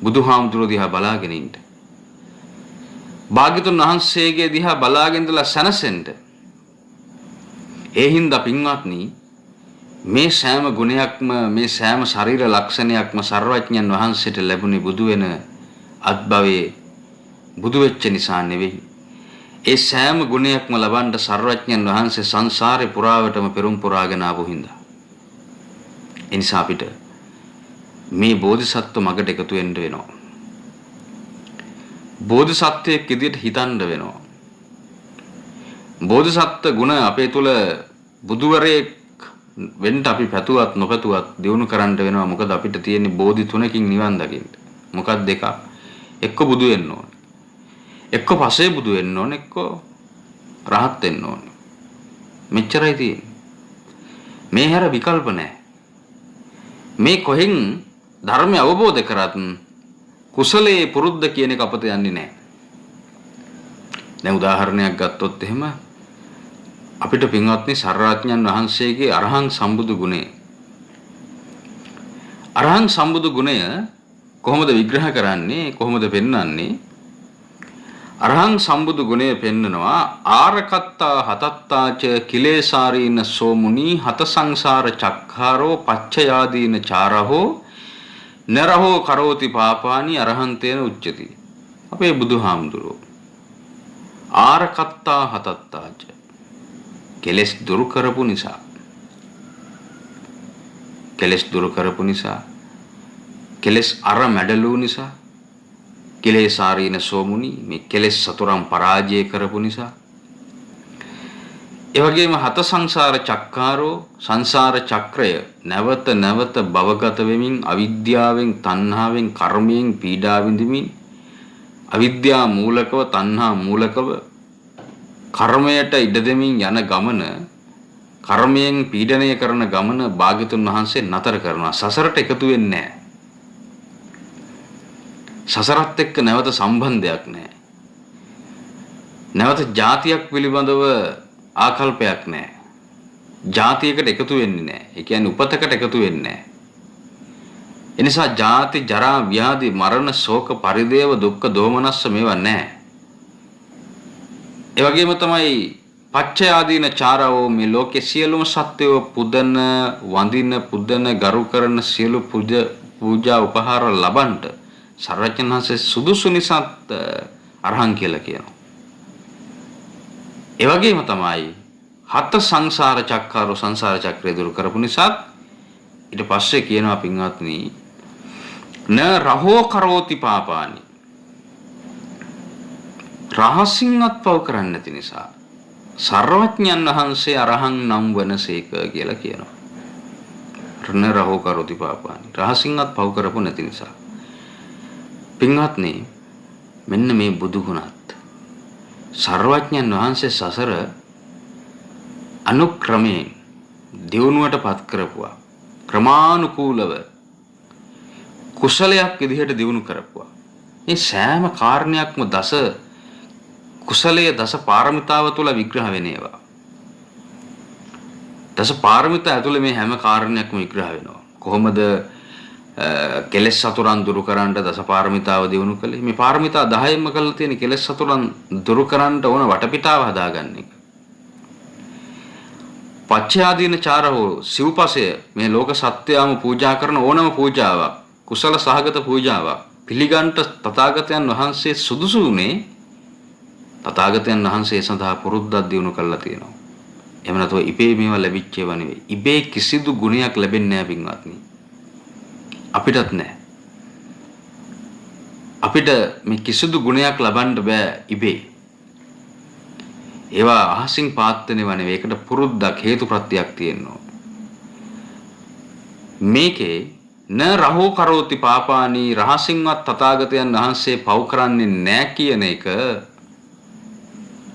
බුදුහාමුදුරුවෝ දිහා බලාගෙන ඉන්න. භාග්‍යතුන් වහන්සේගේ දිහා බලාගෙන ඉඳලා සැනසෙන්න. ඒ හින්දා පින්වත්නි, මේ සෑම ගුණයක්ම මේ සෑම ශරීර ලක්ෂණයක්ම සර්වඥයන් වහන්සේට ලැබුණේ බුදු වෙන අත්භවයේ බුදු වෙච්ච නිසා නෙවෙයි. ඒ සෑම ගුණයක්ම ලබන්න සර්වඥයන් වහන්සේ සංසාරේ පුරාවටම පෙරම් පුරාගෙන ආපු හින්දා. ඒ නිසා අපිට මේ බෝධිසත්ව මගට එකතු වෙන්න වෙනවා. බෝධිසත්වයෙක් විදියට හිතන්න වෙනවා. බෝධිසත්ව ගුණ අපේ තුල බුදුවරයෙක් වෙන්න අපි පැතුවත් නොපැතුවත් දියුණු කරන්න වෙනවා. මොකද අපිට තියෙන්නේ බෝධි තුනකින් නිවන් දකින්න. මොකක්ද දෙකක්? එක්ක බුදු වෙන්න ඕනේ, එක්ක පසේ බුදු වෙන්න ඕනේ, එක්ක රහත් වෙන්න ඕනේ. මෙච්චරයි තියෙන්නේ. මේ හැර විකල්ප නැහැ. මේ කොහෙන් ධර්මය අවබෝධ කරත් කුසලයේ පුරුද්ද කියන එක අපත යන්නේ නැහැ. දැන් උදාහරණයක් ගත්තොත් එහෙම අපිට පින්වත්නි සර්වඥයන් වහන්සේගේ අරහං සම්බුදු ගුණය, අරහං සම්බුදු ගුණය කොහොමද විග්‍රහ කරන්නේ, කොහොමද පෙන්වන්නේ? අරහං සම්බුදු ගුණය පෙන්නනවා ආරකත්තා හතත්තාච කිලේසාරීන සෝමුනි හත සංසාර චක්ඛාරෝ පච්චයාදීන චාරහෝ නරහෝ කරෝති පාපානි අරහන්තේන උච්චති. අපේ බුදුහාමුදුරුවෝ ආරකත්තා හතත්තාච කෙලෙස් දුරු කරපු නිසා, කෙලෙස් දුරු කරපු නිසා, කෙලෙස් අර මැඩලූ නිසා, කෙලෙසාරීන සෝමුනි මේ කෙලෙස් සතුරන් පරාජය කරපු නිසා, ඒ වගේම හත සංසාර චක්කාරෝ සංසාර චක්‍රය නැවත නැවත භවගත වෙමින් අවිද්‍යාවෙන් තණ්හාවෙන් කර්මයෙන් පීඩා විඳිමින් අවිද්‍යා මූලකව තණ්හා මූලකව කර්මයට ඉඩ දෙමින් යන ගමන, කර්මයෙන් පීඩනය කරන ගමන භාග්‍යතුන් වහන්සේ නතර කරනවා. සසරට එකතු වෙන්නේ නැහැ. සසරත් එක්ක නැවත සම්බන්ධයක් නැහැ. නැවත ජාතියක් පිළිබඳව ආකල්පයක් නැහැ. ජාතියකට එකතු වෙන්නේ නැහැ. ඒ කියන්නේ උපතකට එකතු වෙන්නේ නැහැ. එනිසා ජාති, ජරා, ව්‍යාධි, මරණ, ශෝක, පරිදේව, දුක්ඛ, දෝමනස්ස මේවා නැහැ. ඒ වගේම තමයි පච්චය ආදීන චාරවෝ මේ ලෝකේ සියලුම සත්වයෝ පුදන, වඳින, පුදන, ගරු කරන සියලු පූජා උපහාර ලබන්ට සර්වඥන් වහන්සේ සුදුසු නිසාත් අරහං කියලා කියනවා. ඒ වගේම තමයි හත සංසාර චක්කාරෝ සංසාර චක්‍රය දුරු කරපු නිසාත් ඊට පස්සේ කියනවා පින්වත්නි න රහෝ කරෝති පාපානි, රහසින්වත් පව කරන්නේ නැති නිසා සර්වඥයන් වහන්සේ අරහං නම් වනසේක කියලා කියනවා. න රහෝ කරෝති පාපානි, රහසින්වත් පව කරපු නැති නිසා. පින්වත්නි, මෙන්න මේ බුදු ගුණත් සර්වඥයන් වහන්සේ සසර අනුක්‍රමයෙන් දියුණුවට පත් කරපුවා, ක්‍රමානුකූලව කුසලයක් විදිහට දියුණු කරපුවා. මේ සෑම කාරණයක්ම දස කුසලයේ දස පාරමිතාව තුළ විග්‍රහ වෙන ඒවා. දස පාරමිතා ඇතුළේ මේ හැම කාරණයක්ම විග්‍රහ වෙනවා. කොහොමද කෙලෙස් සතුරන් දුරු කරන්න දස පාරමිතාව දියුණු කළේ? මේ පාරමිතා 10න්ම කරලා තියෙන කෙලෙස් සතුරන් දුරු කරන්න ඕන වටපිටාව හදාගන්න එක. පච්චයාදීන චාරහෝ සිව්පසය මේ ලෝක සත්‍යයම පූජා කරන ඕනම පූජාවක්, කුසල සහගත පූජාවක් පිළිගන්ට තථාගතයන් වහන්සේ සුදුසු වුණේ තථාගතයන් වහන්සේ සඳහා පුරුද්දක් දියුණු කරලා තියෙනවා. එහෙම නැතුව ඉබේ මේවා ලැබිච්ච ඒවා නෙවෙයි. ඉබේ කිසිදු ගුණයක් ලැබෙන්නේ නැහැ පින්වත්නි. අපිටත් නෑ. අපිට මේ කිසිදු ගුණයක් ලබන්න බෑ ඉබේ. ඒවා අහසින් පාත් වෙනව නෙවෙයි. ඒකට පුරුද්දක් හේතු ප්‍රත්‍යක් තියෙනවා. මේකේ න රහෝ කරෝති පාපානි, රහසින්වත් තථාගතයන් වහන්සේ පව් කරන්නේ නෑ කියන එක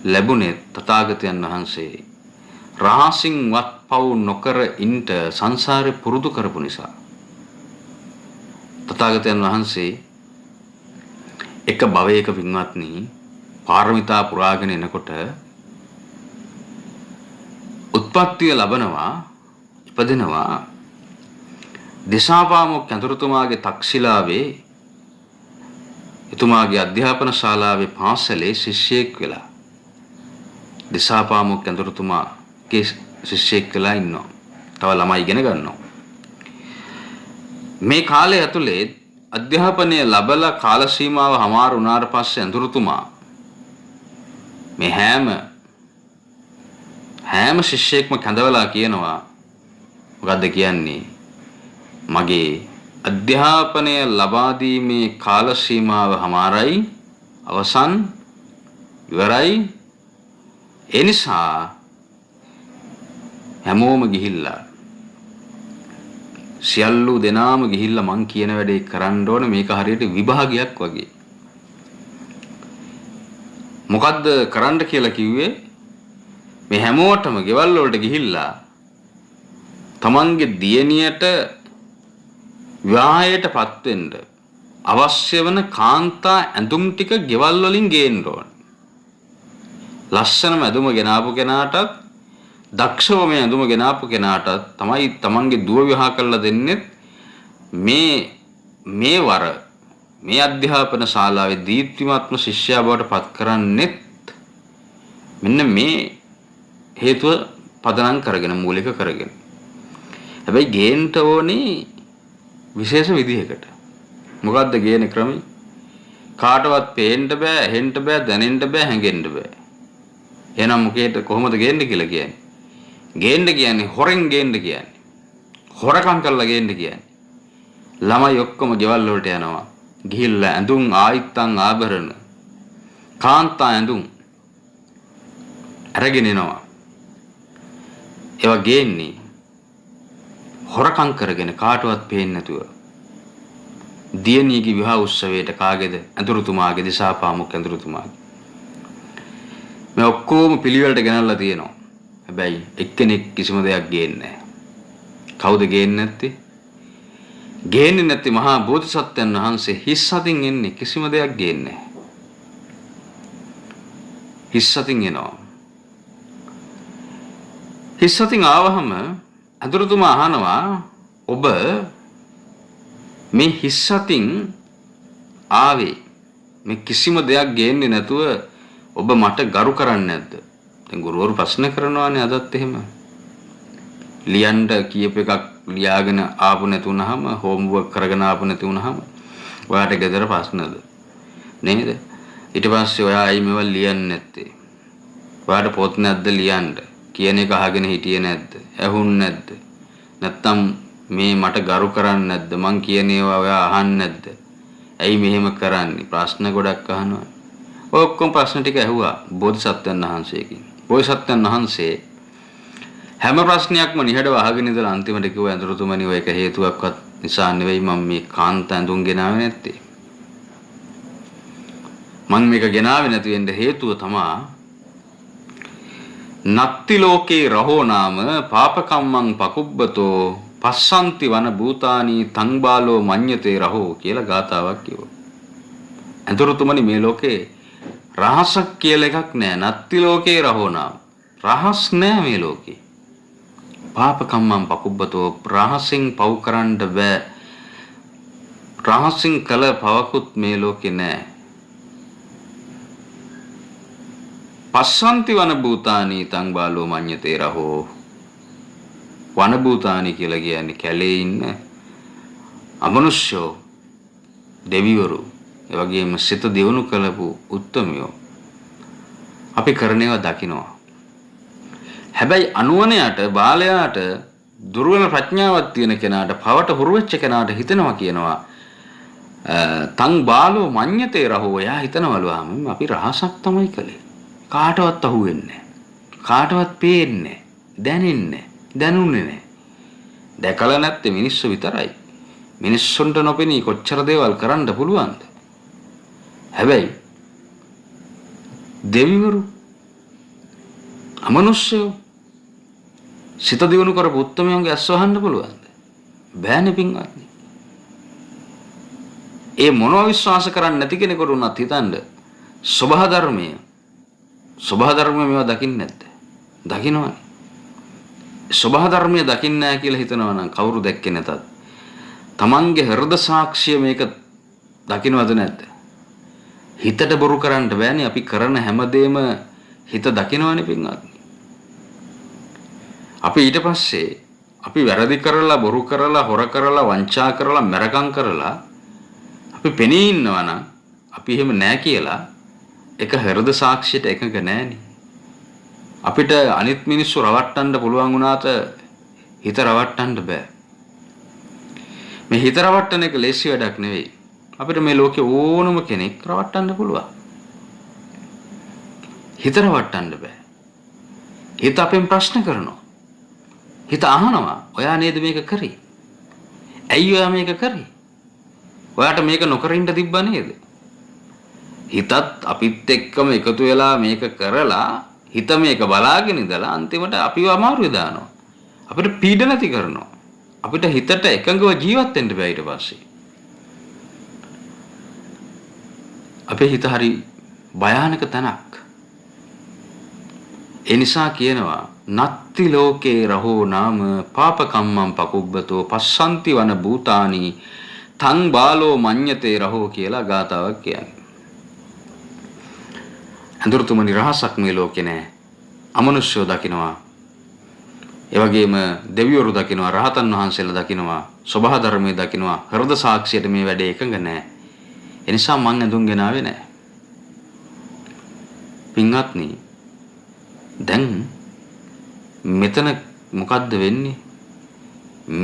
ලැබුණේ තථාගතයන් වහන්සේ රහසින්වත් පව් නොකර ඉන්ට සංසාරේ පුරුදු කරපු නිසා. තථාගතයන් වහන්සේ එක භවයක පින්වත්නි පාරමිතා පුරාගෙන එනකොට උත්පත්තිය ලබනවා, ඉපදෙනවා දිසාපාමොක් ඇඳුරුතුමාගේ තක්ෂිලාවේ එතුමාගේ අධ්‍යාපන ශාලාවේ පාසලේ ශිෂ්‍යයෙක් වෙලා. දිසාපාමොක් ඇඳුරුතුමාගේ ශිෂ්‍යෙක් වෙලා ඉන්නවා. තව ළමයි ඉගෙන ගන්නවා. මේ කාලය ඇතුලේ අධ්‍යාපනය ලැබලා කාල සීමාව හමාර වුණාට පස්සේ ඇඳුරුතුමා මේ හැම හැම ශිෂ්‍යයෙක්ම කැඳවලා කියනවා, මොකද්ද කියන්නේ? මගේ අධ්‍යාපනය ලබා දීමේ කාල සීමාව හමාරයි, අවසන්, ඉවරයි. ඒ නිසා හැමෝම ගිහිල්ලා සියල්ලු දෙනාම ගිහිල්ලා මං කියන වැඩේ කරන්න ඕන. මේක හරියට විභාගයක් වගේ. මොකද්ද කරන්න කියලා කිව්වේ? මේ හැමෝටම ගෙවල් වලට ගිහිල්ලා තමන්ගේ දියණියට විවාහයටපත් වෙන්න අවශ්‍ය වන කාන්තා ඇඳුම් ටික ගෙවල් වලින් ගේන්න ඕන. ලස්සනම ඇඳුම ගෙනාපු කෙනාටත් දක්ෂව මේ ඇඳුම ගෙනාපු කෙනාටත් තමයි තමන්ගේ දුව විවාහ කරලා දෙන්නෙත්. මේ මේ වර මේ අධ්‍යාපන ශාලාවේ දීප්තිමත්ම ශිෂ්‍යයා බවට පත් කරන්නෙත් මෙන්න මේ හේතුව පදනම් කරගෙන, මූලික කරගෙන. හැබැයි ගේන්න ඕනේ විශේෂ විදිහකට. මොකද්ද ගේන ක්‍රමය? කාටවත් පේන්න බෑ, ඇහෙන්න බෑ, දැනෙන්න බෑ, හැඟෙන්න බෑ. එහෙනම් මොකේද කොහොමද ගේන්න කියලා කියන්නේ? ගේන්න කියන්නේ හොරෙන් ගේන්න කියන්නේ. හොරකම් කරලා ගේන්න කියන්නේ. ළමයි ඔක්කොම ගෙවල් වලට යනවා. ගිහිල්ලා ඇඳුම්, ආයිත්තන්, ආභරණ, කාන්තා ඇඳුම් අරගෙන එනවා. ඒවා ගේන්නේ හොරකම් කරගෙන කාටවත් පේන්නේ නැතුව. දියණියගේ විවාහ උත්සවයට කාගේද? ඇඳුරුතුමාගේ, දිසාපාමුක් ඇඳුරුතුමාගේ. මේ ඔක්කොම පිළිවෙලට ගෙනල්ලා තියෙනවා. හැබැයි එක්කෙනෙක් කිසිම දෙයක් ගේන්නේ නැහැ. කවුද ගේන්නේ නැත්තේ? ගේන්නේ නැති මහා බෝධිසත්වයන් වහන්සේ හිස් අතින් එන්නේ, කිසිම දෙයක් ගේන්නේ නැහැ. හිස් අතින් එනවා. හිස් අතින් ආවහම ඇඳුරුතුමා අහනවා, ඔබ මේ හිස් අතින් ආවේ මේ කිසිම දෙයක් ගේන්නේ නැතුව ඔබ මට ගරු කරන්නේ නැද්ද? දැන් ගුරුවරු ප්‍රශ්න කරනවානේ අදත් එහෙම. ලියන්න කියප එකක් ලියාගෙන ආපු නැති වුනහම, හෝම්වර්ක් කරගෙන ආපු නැති වුනහම ඔයාට ගෙදර ප්‍රශ්නද නේද? ඊට පස්සේ ඔයා ඇයි මේවා ලියන්නේ නැත්තේ? ඔයාට පොත් නැද්ද ලියන්න? කියන එක අහගෙන හිටියේ නැද්ද? ඇහුන් නැද්ද? නැත්තම් මේ මට ගරු කරන්නේ නැද්ද? මං කියන ඒවා ඔයා අහන්නේ නැද්ද? ඇයි මෙහෙම කරන්නේ? ප්‍රශ්න ගොඩක් අහනවා. ඔය ඔක්කොම ප්‍රශ්න ටික ඇහුවා බෝධිසත්වයන් වහන්සේගෙන්. බෝධිසත්වයන් වහන්සේ හැම ප්‍රශ්නයක්ම නිහඬව අහගෙන ඉඳලා අන්තිමට කිව්වා, ඇඳුරුතුමනි, ඔය එක හේතුවක්වත් නිසා නෙවෙයි මම මේ කාන්ත ඇඳුම් ගෙනාවේ නැත්තේ. මං මේක ගෙනාවේ නැති වෙන්න හේතුව තමා නත්ති ලෝකේ රහෝ නාම පාපකම්මං පකුබ්බතෝ පස්සන්ති වන භූතානි තං බාලෝ මඤ්ඤතේ රහෝ කියලා ගාතාවක් කිව්වා. ඇඳුරුතුමනි, මේ ලෝකේ රහසක් කියලා එකක් නෑ. නත්ති ලෝකේ රහෝ නාම, රහස් නෑ මේ ලෝකේ. පාපකම්මං පකුබ්බතෝ, රහසින් පව් කරන්න බෑ. රහසින් කළ පවකුත් මේ ලෝකේ නෑ. පස්සන්ති වන භූතානි තං බාලෝ මඤ්ඤතේ රහෝ. වන භූතානි කියලා කියන්නේ කැලේ ඉන්න අමනුෂ්‍යෝ, දෙවිවරු, ඒ වගේම සිත දියුණු කළපු උත්තමයෝ අපි කරන ඒවා දකිනවා. හැබැයි අනුවණයට, බාලයාට, දුර්වල ප්‍රඥාවක් තියෙන කෙනාට, පවට හුරු වෙච්ච කෙනාට හිතෙනවා කියනවා, තං බාලෝ මඤ්ඤතේ රහෝ. එයා හිතනවලු, ආ අපි රහසක් තමයි කළේ. කාටවත් අහුවෙන්නේ නැහැ. කාටවත් පේන්නේ නැහැ. දැනෙන්නේ නැහැ. දැනුන්නේ නැහැ. දැකලා නැත්තේ මිනිස්සු විතරයි. මිනිස්සුන්ට නොපෙනී කොච්චර දේවල් කරන්න පුළුවන්ද? හැබැයි දෙවිවරු, අමනුෂ්‍යයෝ, සිත දියුණු කරපු උත්තමයන්ගේ ඇස් වහන්න පුළුවන්ද? බෑනේ පින්වත්නි. ඒ මොනවා විශ්වාස කරන්නේ නැති කෙනෙකුට උනත් හිතන්න, ස්වභාව ධර්මය, ස්වභාව ධර්මය මේවා දකින්නේ නැද්ද? දකින්නවනේ. ස්වභාව ධර්මය දකින්නේ නැහැ කියලා හිතනවා නම් කවුරු දැක්කේ නැතත් තමන්ගේ හෘද සාක්ෂිය මේක දකින්නවද නැද්ද? හිතට බොරු කරන්න බෑනේ. අපි කරන හැමදේම හිත දකින්නවනේ පින්වත්නි. අපි ඊට පස්සේ අපි වැරදි කරලා, බොරු කරලා, හොර කරලා, වංචා කරලා, මැරකම් කරලා අපි පෙනී ඉන්නවා නම් අපි එහෙම නෑ කියලා එක හෘද සාක්ෂියට එකඟ නෑනේ. අපිට අනිත් මිනිස්සු රවට්ටන්න පුළුවන් වුණාට හිත රවට්ටන්න බෑ. මේ හිත රවට්ටන එක ලේසි වැඩක් නෙවෙයි. අපිට මේ ලෝකේ ඕනම කෙනෙක් රවට්ටන්න පුළුවන්. හිත රවට්ටන්න බෑ. හිත අපෙන් ප්‍රශ්න කරනවා. හිත අහනවා, ඔයා නේද මේක කරේ? ඇයි ඔයා මේක කරේ? ඔයාට මේක නොකර ඉන්න තිබ්බා නේද? හිතත් අපිත් එක්කම එකතු වෙලා මේක කරලා හිත මේක බලාගෙන ඉඳලා අන්තිමට අපිව අමාරුවේ දානවා. අපිට පීඩ නැති කරනවා. අපිට හිතට එකඟව ජීවත් වෙන්න බෑ ඊට පස්සේ. අපේ හිත හරි භයානක තැනක්. ඒ නිසා කියනවා නත්ති ලෝකේ රහෝ නාම පාපකම්මං පකුබ්බතෝ පස්සන්ති වන භූතානි තං බාලෝ මඤ්ඤතේ රහෝ කියලා ගාතාවක් කියන්නේ. ඇඳුරුතුමනි රහසක් මේ ලෝකේ නෑ. අමනුෂ්‍යෝ දකිනවා. ඒ වගේම දෙවිවරු දකිනවා, රහතන් වහන්සේලා දකිනවා, ස්වභාව ධර්මයේ දකිනවා. හෘද සාක්ෂියට මේ වැඩේ එකඟ නෑ. ඒ නිසා මං ඇඳුම් ගෙනාවේ නෑ. පින්වත්නි, දැන් මෙතන මොකද්ද වෙන්නේ?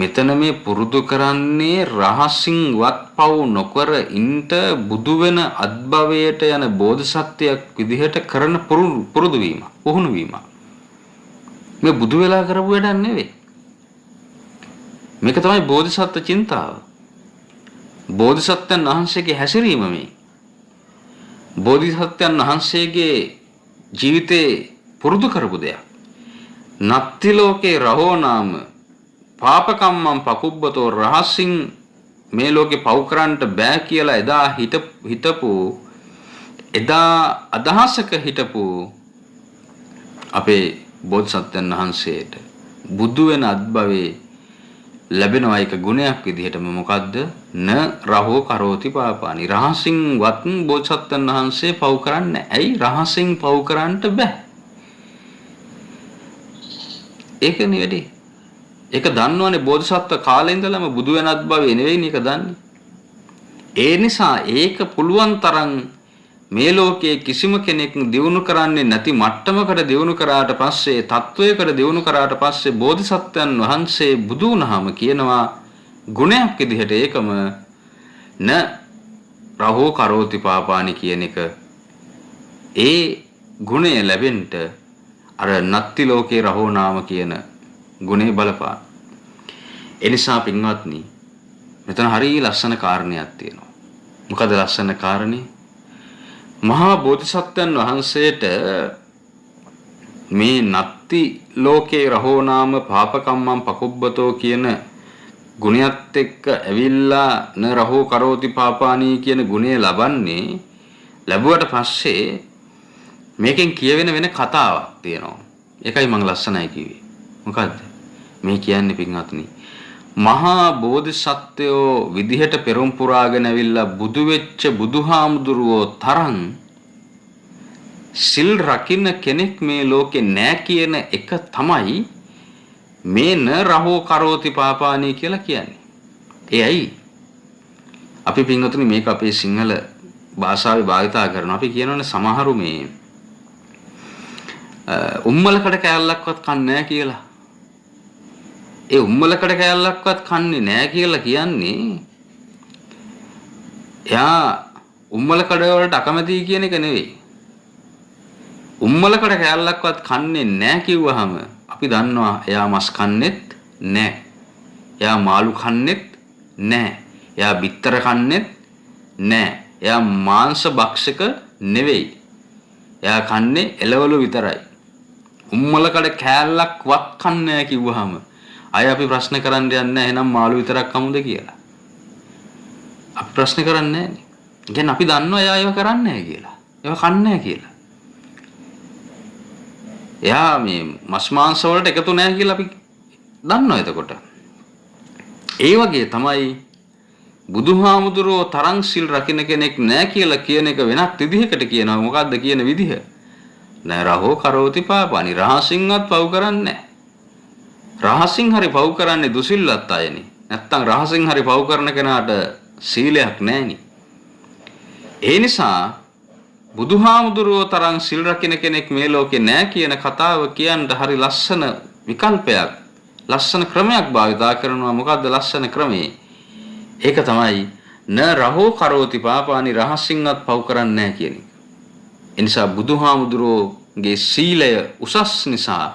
මෙතන මේ පුරුදු කරන්නේ රහසින්වත් පව් නොකර ඉන්ට බුදු වෙන අත්භවයට යන බෝධිසත්වයක් විදිහට කරන පුරුදු වීම, පුහුණු වීම. මේ බුදු වෙලා කරපු වැඩක් නෙවෙයි. මේක තමයි බෝධිසත්ව චින්තාව. බෝධිසත්වයන් වහන්සේගේ හැසිරීම මේ. බෝධිසත්වයන් වහන්සේගේ ජීවිතේ පුරුදු කරපු දෙයක්. නත්ති ලෝකේ රහෝ නාම පාපකම්මං පකුබ්බතෝ රහසින් මේ ලෝකේ පව් කරන්නට බෑ කියලා එදා හිතපු, එදා අදහසක හිටපු අපේ බෝධිසත්වයන් වහන්සේට බුදු වෙන අත්භවයේ ලැබෙනවා එක ගුණයක් විදිහටම. මොකද්ද? න රහෝ කරෝති පාපානි. රහසින්වත් බෝධිසත්වයන් වහන්සේ පව් කරන්නේ. ඇයි? රහසින් පව් කරන්නට බෑ. ඒකනේ වැඩේ. ඒක දන්නවනේ බෝධිසත්ව කාලේ ඉඳලම බුදු වෙනත් භවයේ නෙවෙයිනේ ඒක දන්නේ. ඒ නිසා ඒක පුළුවන් තරම් මේ ලෝකයේ කිසිම කෙනෙක් දියුණු කරන්නේ නැති මට්ටමකට දියුණු කරාට පස්සේ, තත්වයකට දියුණු කරාට පස්සේ බෝධිසත්වයන් වහන්සේ බුදු වුණාම කියනවා ගුණයක් විදිහට ඒකම න රහෝ කරෝති පාපානි කියන එක. ඒ ගුණය ලැබෙන්න අර නත්ති ලෝකේ රහෝ නාම කියන ගුණේ බලපාන. ඒ නිසා පින්වත්නි, මෙතන හරිය ලස්සන කාරණයක් තියෙනවා. මොකද ලස්සන කාරණේ? මහා බෝධිසත්වයන් වහන්සේට මේ නත්ති ලෝකේ රහෝ නාම පාපකම්මං පකුබ්බතෝ කියන ගුණයත් එක්ක ඇවිල්ලා න රහෝ කරෝති පාපානී කියන ගුණය ලබන්නේ, ලැබුවට පස්සේ මේකෙන් කියවෙන වෙන කතාවක් තියෙනවා. ඒකයි මං ලස්සනයි කිව්වේ. මොකද්ද මේ කියන්නේ පින්වත්නි? මහා බෝධිසත්වයෝ විදිහට පෙරම් පුරාගෙන ඇවිල්ලා බුදු වෙච්ච බුදුහාමුදුරුවෝ තරම් සිල් රකින්න කෙනෙක් මේ ලෝකේ නෑ කියන එක තමයි මේ න රහෝ කරෝති පාපානී කියලා කියන්නේ. ඒ ඇයි? අපි පින්වතුනි මේක අපේ සිංහල භාෂාවේ භාවිතා කරනවා. අපි කියනවනේ සමහරු මේ උම්මලකඩ කෑල්ලක්වත් කන්නේ නෑ කියලා. ඒ උම්මලකඩ කෑල්ලක්වත් කන්නේ නෑ කියලා කියන්නේ එයා උම්මලකඩ වලට අකමැතියි කියන එක නෙවෙයි. උම්මලකඩ කෑල්ලක්වත් කන්නේ නෑ කිව්වහම අපි දන්නවා එයා මස් කන්නේත් නෑ. එයා මාළු කන්නේත් නෑ. එයා බිත්තර කන්නේත් නෑ. එයා මාංශ භක්ෂක නෙවෙයි. එයා කන්නේ එළවලු විතරයි. උම්මලකඩ කෑල්ලක්වත් කන්නේ නෑ කිව්වහම අය අපි ප්‍රශ්න කරන්න යන්නේ නැහැ, එහෙනම් මාළු විතරක් කමුද කියලා. අපි ප්‍රශ්න කරන්නේ නැහැ. කියන්නේ අපි දන්නවා එයා ඒව කරන්නේ නැහැ කියලා. ඒව කන්නේ නැහැ කියලා. එයා මේ මස් මාංශ වලට එකතු නැහැ කියලා අපි දන්නවා එතකොට. ඒ වගේ තමයි බුදුහාමුදුරුවෝ තරම් සිල් රකින්න කෙනෙක් නැහැ කියලා කියන එක වෙනත් විදිහකට කියනවා. මොකද්ද කියන විදිහ? නෑ රහෝ කරෝති පාපානි. රහසින්වත් පව් කරන්නේ නැහැ. රහසින් හරි පව් කරන්නේ දුසිල්වත් අයනේ. නැත්තම් රහසින් හරි පව් කරන කෙනාට සීලයක් නැහෙනි. ඒ නිසා බුදුහාමුදුරුවෝ තරම් සිල් රකින්න කෙනෙක් මේ ලෝකේ නෑ කියන කතාව කියන්න හරි ලස්සන විකල්පයක්, ලස්සන ක්‍රමයක් භාවිතා කරනවා. මොකද්ද ලස්සන ක්‍රමේ? ඒක තමයි න රහෝ කරෝති පාපානි, රහසින්වත් පව් කරන්නේ නෑ කියන එක. ඒ නිසා බුදුහාමුදුරුවෝගේ සීලය උසස් නිසා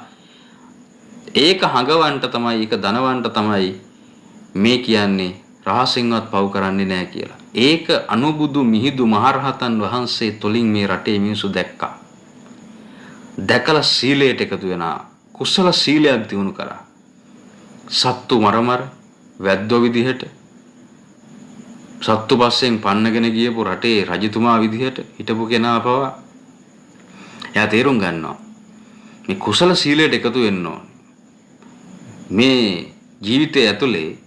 ඒක හඟවන්න තමයි, ඒක දනවන්න තමයි මේ කියන්නේ රහසින්වත් පව් කරන්නේ නෑ කියලා. ඒක අනුබුදු මිහිඳු මහරහතන් වහන්සේ තුලින් මේ රටේ මිනිස්සු දැක්කා. දැකලා සීලයට එකතු වෙනා, කුසල සීලයක් දිනු කරා. සත්තු මරමර වැද්දෝ විදිහට, සත්තු පස්සෙන් පන්නගෙන ගියපු රටේ රජතුමා විදිහට හිටපු කෙනා පවා එයා තේරුම් ගන්නවා මේ කුසල සීලයට එකතු වෙන්න ඕන. මේ ජීවිතය ඇතුලේ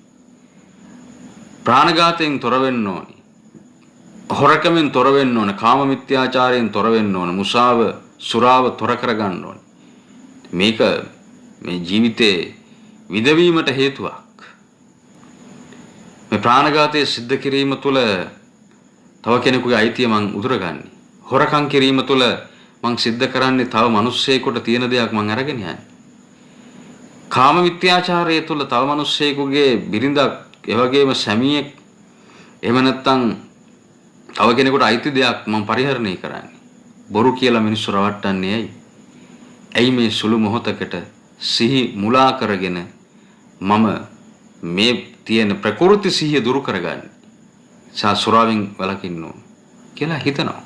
ප්‍රාණඝාතයෙන් තොර වෙන්න ඕනි, හොරකමෙන් තොර වෙන්න ඕන, කාම මිත්‍යාචාරයෙන් තොර වෙන්න ඕන, මුසාව සුරාව තොර කරගන්න ඕන. මේක මේ ජීවිතේ විඳවීමට හේතුවක්. මේ ප්‍රාණඝාතය සිද්ධ කිරීම තුළ තව කෙනෙකුගේ අයිතිය මං උදුරගන්නේ. හොරකම් කිරීම තුළ මං සිද්ධ කරන්නේ තව මිනිස්සෙකුට තියෙන දෙයක් මං අරගෙන යන්නේ. කාම මිත්‍යාචාරය තුළ තව මිනිස්සෙකුගේ බිරිඳක්, ඒ වගේම සැමියෙක්, එහෙම නැත්නම් තව කෙනෙකුට අයිති දෙයක් මං පරිහරණය කරන්නේ. බොරු කියලා මිනිස්සු රවට්ටන්නේ ඇයි? ඇයි මේ සුළු මොහොතකට සිහි මුලා කරගෙන මම මේ තියෙන ප්‍රකෘති සිහිය දුරු කරගන්නේ? සුරාවෙන් වළකින්න ඕන කියලා හිතනවා.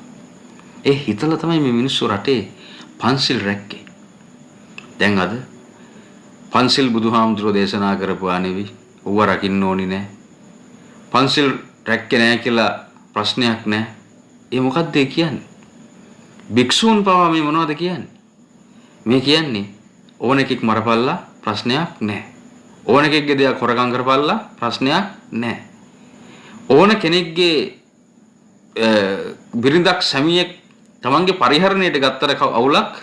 ඒ හිතලා තමයි මේ මිනිස්සු රටේ පන්සිල් රැක්කේ. දැන් අද පන්සිල් බුදුහාමුදුරුවෝ දේශනා කරපුවා නෙවෙයි, ඌව රකින්න ඕනි නෑ, පන්සිල් රැක්කේ නෑ කියලා ප්‍රශ්නයක් නෑ. ඒ මොකද්ද ඒ කියන්නේ? භික්ෂූන් පවා මේ මොනවද කියන්නේ? මේ කියන්නේ ඕන එකෙක් මරපල්ලා ප්‍රශ්නයක් නෑ, ඕන එකෙක්ගේ දෙයක් හොරකම් කරපල්ලා ප්‍රශ්නයක් නෑ, ඕන කෙනෙක්ගේ බිරිඳක් සැමියෙක් තමන්ගේ පරිහරණයට ගත්තට අවුලක්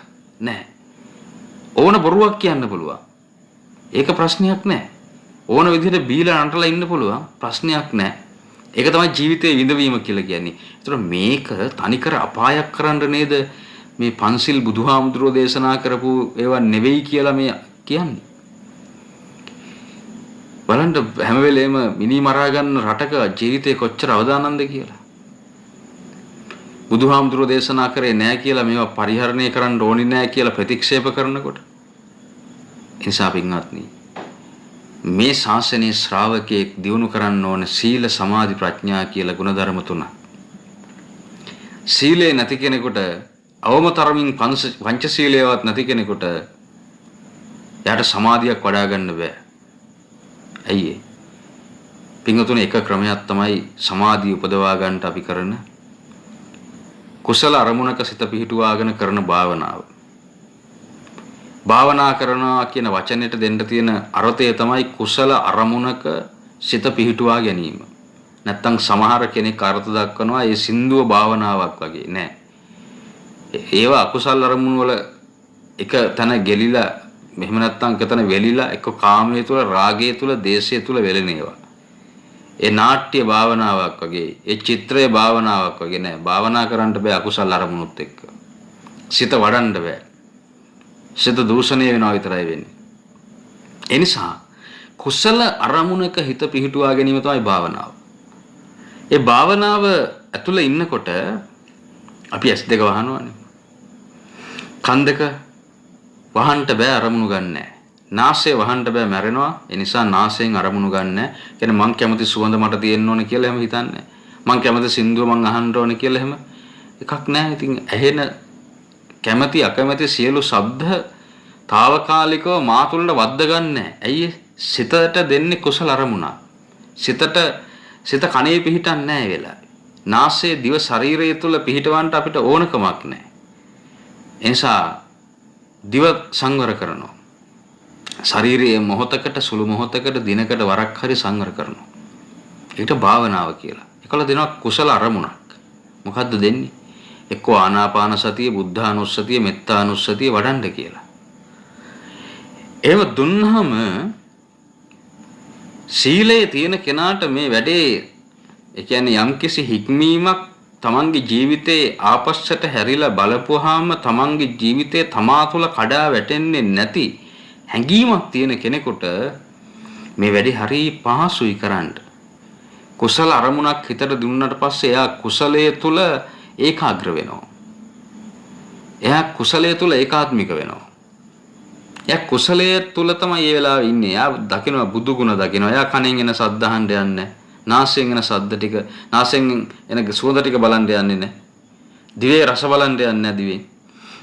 නෑ, ඕන බොරුවක් කියන්න පුළුවන්, ඒක ප්‍රශ්නයක් නෑ, ඕන විදිහට බීලා නටලා ඉන්න පුළුවන්, ප්‍රශ්නයක් නෑ. ඒක තමයි ජීවිතයේ විඳවීම කියලා කියන්නේ. ඒතර මේක තනිකර අපායක් කරන්න නේද මේ පන්සිල් බුදුහාමුදුරුවෝ දේශනා කරපු ඒවා නෙවෙයි කියලා මේ කියන්නේ. බලන්න හැම වෙලේම මිනි මරා ගන්න රටක ජීවිතේ කොච්චර අවදානම්ද කියලා. බුදුහාමුදුරුවෝ දේශනා කරේ නෑ කියලා මේවා පරිහරණය කරන්න ඕනි නෑ කියලා ප්‍රතික්ෂේප කරනකොට. ඒ නිසා පින්වත්නි, මේ ශාසනයේ ශ්‍රාවකයෙක් දියුණු කරන්න ඕන සීල සමාධි ප්‍රඥා කියලා ගුණධර්ම තුනක්. සීලේ නැති කෙනෙකුට, අවම තරමින් පංචශීලයවත් නැති කෙනෙකුට එයාට සමාධියක් වඩා ගන්න බෑ. ඇයි ඒ? පින්වතුනි, එක ක්‍රමයක් තමයි සමාධිය උපදවා ගන්නට අපි කරන කුසල අරමුණක සිත පිහිටුවාගෙන කරන භාවනාව. භාවනා කරනවා කියන වචනෙට දෙන්න තියෙන අර්ථය තමයි කුසල අරමුණක සිත පිහිටුවා ගැනීම. නැත්තම් සමහර කෙනෙක් අර්ථ දක්වනවා ඒ සින්දුව භාවනාවක් වගේ. නෑ. ඒවා අකුසල අරමුණු වල එක තැන ගෙලිලා, එහෙම නැත්තම් එක තැන වෙලිලා, එක්ක කාමයේ තුල, රාගයේ තුල, දේශය තුල වෙලෙන ඒවා. ඒ නාට්‍ය භාවනාවක් වගේ, ඒ චිත්‍රය භාවනාවක් වගේ නෑ. භාවනා කරන්න බෑ අකුසල අරමුණුත් එක්ක. සිත වඩන්න බෑ. සිත දූෂණය වෙනවා විතරයි වෙන්නේ. ඒ නිසා කුසල අරමුණක හිත පිහිටුවා ගැනීම තමයි භාවනාව. ඒ භාවනාව ඇතුළේ ඉන්නකොට අපි ඇස් දෙක වහනවානේ. කන් දෙක වහන්න බෑ, අරමුණු ගන්නෑ. නාසය වහන්න බෑ, මැරෙනවා. ඒ නිසා නාසයෙන් අරමුණු ගන්නෑ. කියන්නේ මං කැමති සුවඳ මට තියෙන්න ඕනේ කියලා එහෙම හිතන්නේ. මං කැමති සින්දුව මං අහන්න ඕනේ කියලා එහෙම එකක් නෑ. ඉතින් ඇහෙන කැමති අකමැති සියලු ශබ්ද තාවකාලිකව මා තුළට වද්ද ගන්නෑ. ඇයි? සිතට දෙන්නේ කුසල අරමුණක්. සිත කනේ පිහිටන්නේ නෑ ඒ වෙලාවේ. නාසය දිව ශරීරය තුළ පිහිටවන්න අපිට ඕනකමක් නෑ. ඒ නිසා දිව සංවර කරනවා. ශරීරයේ මොහොතකට, සුළු මොහොතකට, දිනකට වරක් හරි සංවර කරනවා. ඒකට භාවනාව කියලා. ඒකල දෙනවා කුසල අරමුණක්. මොකද්ද දෙන්නේ? එක්කෝ ආනාපාන සතිය, බුද්ධානුස්සතිය, මෙත්තානුස්සතිය වඩන්න කියලා. එහෙම දුන්නාම සීලය තියෙන කෙනාට මේ වැඩේ, ඒ කියන්නේ යම්කිසි හික්මීමක් තමන්ගේ ජීවිතේ ආපස්සට හැරිලා බලපුවාම තමන්ගේ ජීවිතේ තමා තුළ කඩා වැටෙන්නේ නැති හැඟීමක් තියෙන කෙනෙකුට මේ වැඩේ හරි පහසුයි කරන්න. කුසල අරමුණක් හිතට දුන්නට පස්සේ එයා කුසලයේ තුල ඒකාග්‍ර වෙනවා. එයා කුසලයේ තුල ඒකාත්මික වෙනවා. එයා කුසලයේ තුල තමයි මේ වෙලාවේ ඉන්නේ. එයා දකිනවා බුදු ගුණ දකිනවා. එයා කනෙන් එන සද්ද අහන්න යන්නේ නැහැ. නාසයෙන් එන සද්ද ටික, නාසයෙන් එන සුවඳ ටික බලන්න යන්නේ නැහැ. දිවේ රස බලන්න යන්නේ නැහැ දිවේ.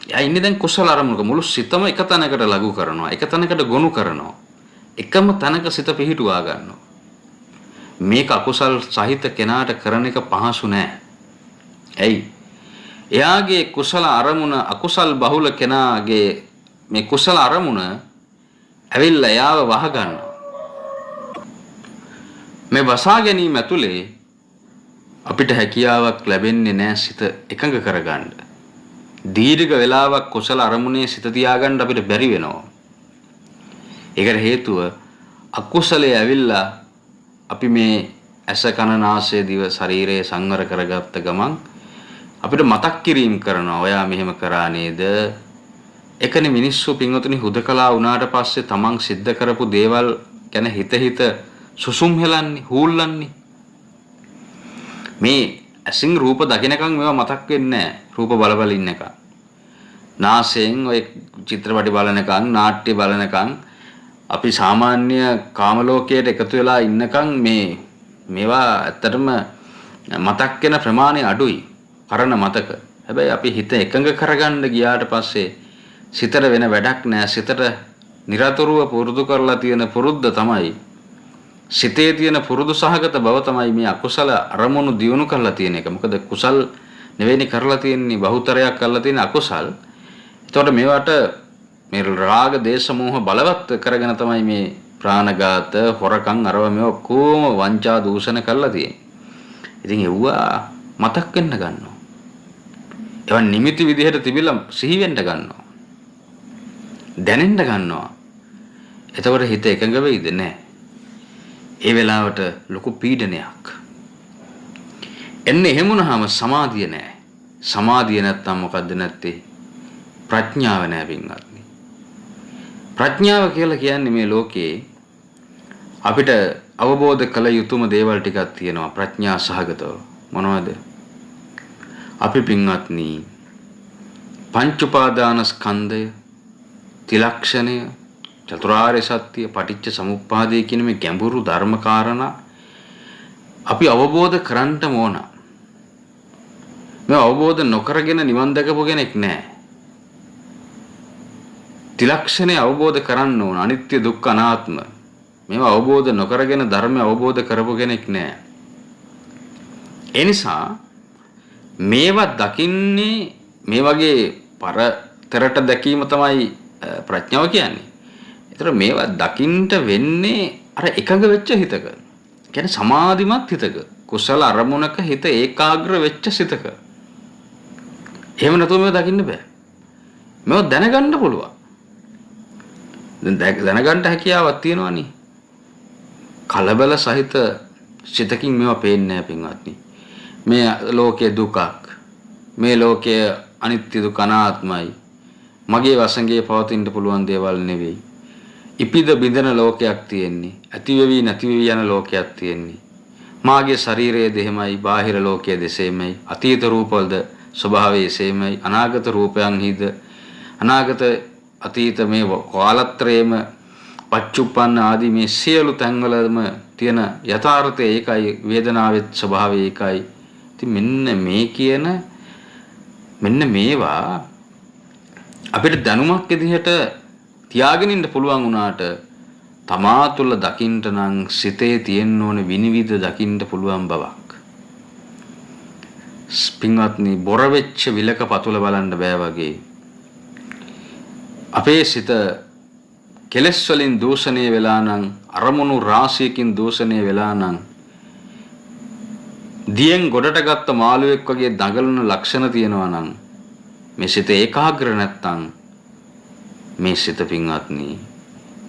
එයා ඉන්නේ දැන් කුසල අරමුණක. මුළු සිතම එක තැනකට ලඝු කරනවා. එක තැනකට ගොනු කරනවා. එකම තැනක සිත පිහිටුවා ගන්නවා. මේක අකුසල් සහිත කෙනාට කරන එක පහසු නෑ. ඇයි? එයාගේ කුසල අරමුණ අකුසල් බහුල කෙනාගේ මේ කුසල අරමුණ ඇවිල්ලා එයාව වහ ගන්නවා. මේ වසා ගැනීම ඇතුලේ අපිට හැකියාවක් ලැබෙන්නේ නෑ සිත එකඟ කරගන්න. දීර්ඝ වේලාවක් කුසල අරමුණේ සිත තියාගන්න අපිට බැරි වෙනවා. ඒකට හේතුව අකුසලයේ ඇවිල්ලා අපි මේ ඇස කන නාසය දිව ශරීරය සංවර කරගත්ත ගමන් අපිට මතක් කිරීම කරනවා. ඔයා මෙහෙම කරා නේද? ඒකනේ මිනිස්සු පින්වතුනි හුදකලා වුණාට පස්සේ තමන් සිද්ධ කරපු දේවල් ගැන හිත හිත සුසුම් හෙලන්නේ, හූල්ලන්නේ. මේ ඇසින් රූප දකිනකන් මේවා මතක් වෙන්නේ නැහැ. රූප බල බල ඉන්නකන්. නාසයෙන් ඔය චිත්‍රපටි බලනකන්, නාට්‍ය බලනකන්, අපි සාමාන්‍ය කාම ලෝකයට එකතු වෙලා ඉන්නකන් මේවා ඇත්තටම මතක් වෙන ප්‍රමාණය අඩුයි. පරණ මතක. හැබැයි අපි හිත එකඟ කරගන්න ගියාට පස්සේ සිතට වෙන වැඩක් නෑ. සිතට නිරතුරුව පුරුදු කරලා තියෙන පුරුද්ද තමයි, සිතේ තියෙන පුරුදු සහගත බව තමයි මේ අකුසල අරමුණු දියුණු කරලා තියෙන එක. මොකද කුසල් නෙවෙයිනේ කරලා තියෙන්නේ, බහුතරයක් කරලා තියෙන අකුසල්. එතකොට මේවට මේ රාග දේශ මොහ බලවත් කරගෙන තමයි මේ ප්‍රාණඝාත, හොරකම් අරව මේවා ඔක්කොම වංචා දූෂණ කරලා තියෙන්නේ. ඉතින් එව්වා මතක් වෙන්න ගන්නවා. ඒවා නිමිති විදිහට තිබිලා සිහි වෙන්න ගන්නවා. දැනෙන්න ගන්නවා. එතකොට හිත එකඟ වෙයිද? නෑ. ඒ වෙලාවට ලොකු පීඩනයක්. එන්නේ එහෙම වුණාම සමාධිය නෑ. සමාධිය නැත්තම් මොකද්ද නැත්තේ? ප්‍රඥාව නෑ පින්වත්නි. ප්‍රඥාව කියලා කියන්නේ මේ ලෝකේ අපිට අවබෝධ කළ යුතුම දේවල් ටිකක් තියෙනවා ප්‍රඥා සහගතව. මොනවද? අපි පින්වත්නි පංච උපාදානස්කන්ධය, ත්‍රිලක්ෂණය, චතුරාර්ය සත්‍ය, පටිච්ච සමුප්පාදය කියන මේ ගැඹුරු ධර්ම කාරණා අපි අවබෝධ කරන්ටම ඕන. මේ අවබෝධ නොකරගෙන නිවන් දැකපු කෙනෙක් නෑ. ත්‍රිලක්ෂණය අවබෝධ කරන්න ඕන. අනිත්‍ය දුක්ඛ අනාත්ම. මේවා අවබෝධ නොකරගෙන ධර්මය අවබෝධ කරපු කෙනෙක් නෑ. ඒ නිසා මේවා දකින්නේ මේ වගේ පරතරට දැකීම තමයි ප්‍රඥාව කියන්නේ. ඒතර මේවා දකින්න වෙන්නේ අර එකඟ වෙච්ච හිතක. කියන්නේ සමාධිමත් හිතක. කුසල අරමුණක හිත ඒකාග්‍ර වෙච්ච සිතක. එහෙම නැතුව මේවා දකින්න බෑ. මේවා දැනගන්න පුළුවන්. දැන් දැනගන්න හැකියාවක් තියෙනවනේ. කලබල සහිත සිතකින් මේවා පේන්නේ නෑ පින්වත්නි. මේ ලෝකයේ දුකක්. මේ ලෝකයේ අනිත්‍ය දුක අනාත්මයි. මගේ වසඟේ පවතින්න පුළුවන් දේවල් නෙවෙයි. ඉපිද බිඳෙන ලෝකයක් තියෙන්නේ. ඇති වෙවි නැති වෙවි යන ලෝකයක් තියෙන්නේ. මාගේ ශරීරයේ දෙහෙමයි, බාහිර ලෝකයේ දෙසේමයි, අතීත රූපවලද ස්වභාවය එසේමයි, අනාගත රූපයන්හිද අනාගත අතීත මේ කාලත්‍රයේම පච්චුප්පන්න ආදී මේ සියලු තැන්වලම තියෙන යථාර්ථය ඒකයි, වේදනාවෙත් ස්වභාවය ඒකයි. ඉතින් මෙන්න මේ කියන මෙන්න මේවා අපිට දැනුමක් විදිහට තියාගෙන ඉන්න පුළුවන් වුණාට තමා තුළ දකින්න නම් සිතේ තියෙන්න ඕන විනිවිද දකින්න පුළුවන් බවක්. පින්වත්නි, බොර වෙච්ච විලක පතුල බලන්න බෑ වගේ අපේ සිත කෙලෙස් වලින් දූෂණය වෙලා නම්, අරමුණු රාශියකින් දූෂණය වෙලා නම්, දියෙන් ගොඩට ගත්ත මාළුවෙක් වගේ දඟලන ලක්ෂණ තියෙනවා නම්, මේ සිත ඒකාග්‍ර නැත්තම් මේ සිත පින්වත්නි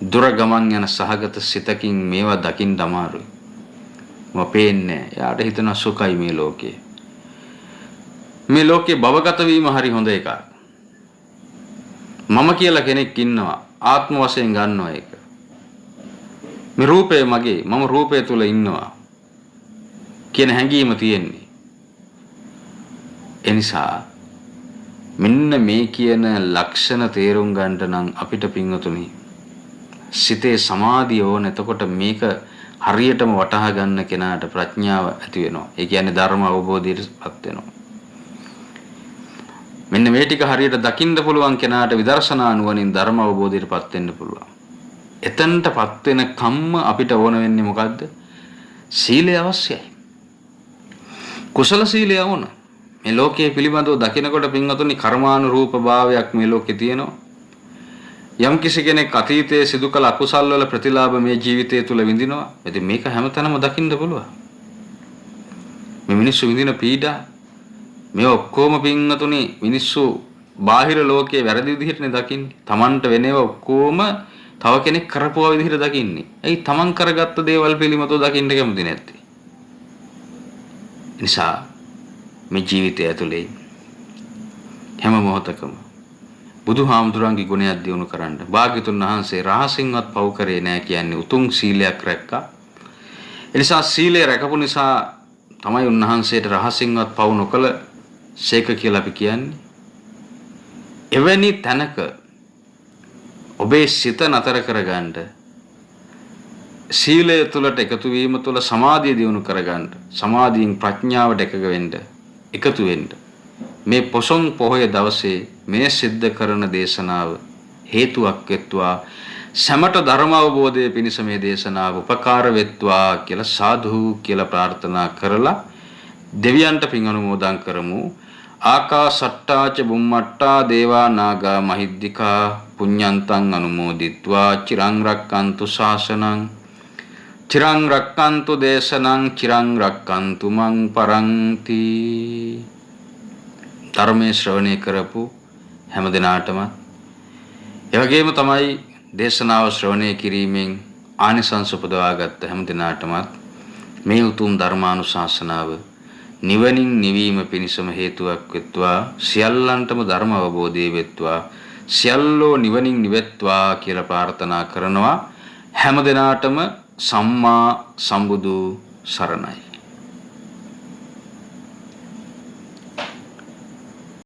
දුර ගමන් යන සහගත සිතකින් මේවා දකින්න අමාරුයි. මොකද පේන්නේ නැහැ. එයාට හිතෙනවා සුඛයි මේ ලෝකේ. මේ ලෝකේ භවගත වීම හරි හොඳ එකක්. මම කියලා කෙනෙක් ඉන්නවා. ආත්ම වශයෙන් ගන්නවා ඒක. මේ රූපය මගේ, මම රූපය තුල ඉන්නවා කියන හැඟීම තියෙන්නේ. එනිසා මෙන්න මේ කියන ලක්ෂණ තේරුම් ගන්නට නම් අපිට පින්වතුනි සිතේ සමාධිය ඕන. එතකොට මේක හරියටම වටහා ගන්න කෙනාට ප්‍රඥාව ඇති වෙනවා. ඒ කියන්නේ ධර්ම අවබෝධයටපත් වෙනවා. මෙන්න මේ ටික හරියට දකින්න පුළුවන් කෙනාට විදර්ශනා නුවණින් ධර්ම අවබෝධයටපත් වෙන්න පුළුවන්. එතනටපත් වෙන කම්ම අපිට ඕන වෙන්නේ මොකද්ද? සීලය අවශ්‍යයි. කුසල සීලය ඕන. මේ ලෝකයේ පිළිබඳව දකිනකොට පින්වතුනි කර්මානුරූප භාවයක් මේ ලෝකේ තියෙනවා. යම් කිසි කෙනෙක් අතීතයේ සිදු කළ අකුසල් වල ප්‍රතිලාභ මේ ජීවිතය තුල විඳිනවා. ඉතින් මේක හැමතැනම දකින්න පුළුවන්. මේ මිනිස්සු විඳින පීඩා මේ ඔක්කොම පින්වතුනි මිනිස්සු බාහිර ලෝකයේ වැරදි විදිහටනේ දකින්නේ. Tamanට වෙන ඒවා ඔක්කොම තව කෙනෙක් කරපුවා විදිහට දකින්නේ. ඇයි Taman කරගත්ත දේවල් පිළිබඳව දකින්න කැමති නැත්තේ? නිසා මේ ජීවිතය ඇතුලේ හැම මොහොතකම බුදුහාමුදුරන්ගේ ගුණයක් දියුණු කරන්න. භාග්‍යතුන් වහන්සේ රහසින්වත් පව් කරේ නෑ කියන්නේ උතුම් සීලයක් රැක්කා. ඒ නිසා සීලය රැකපු නිසා තමයි උන්වහන්සේට රහසින්වත් පව් නොකළ සේක කියලා අපි කියන්නේ. එවැනි තැනක ඔබේ සිත නතර කරගන්න, සීලය තුළට එකතු වීම තුළ සමාධිය දියුණු කරගන්න, සමාධියෙන් ප්‍රඥාවට එකඟ වෙන්න, එකතු වෙන්න මේ පොසොන් පොහොය දවසේ මේ සිද්ධ කරන දේශනාව හේතුවක් වෙත්වා, සැමට ධර්ම අවබෝධය පිණිස මේ දේශනාව උපකාර වෙත්වා කියලා සාදු කියලා ප්‍රාර්ථනා කරලා දෙවියන්ට පින් අනුමෝදන් කරමු. ආකාසට්ටා ච බුම්මට්ටා දේවා නාග මහිද්దికා පුඤ්ඤන්තං අනුමෝදිත්වා චිරං රක්칸තු ශාසනං චිරං රක්칸තු දේශනං චිරං රක්칸තු මං පරන්ති. ධර්මයේ ශ්‍රවණය කරපු හැම දිනාටම ඒ වගේම තමයි දේශනාව ශ්‍රවණය කිරීමෙන් ආනිසංස උපදවාගත්ත හැම දිනාටමත් මේ උතුම් ධර්මානුශාසනාව නිවනින් නිවීම පිණිසම හේතුවක් වෙත්වා, සියල්ලන්ටම ධර්ම අවබෝධය වෙත්වා, සියල්ලෝ නිවනින් නිවෙත්වා කියලා ප්‍රාර්ථනා කරනවා. හැම දිනාටම සම්මා සම්බුදු සරණයි.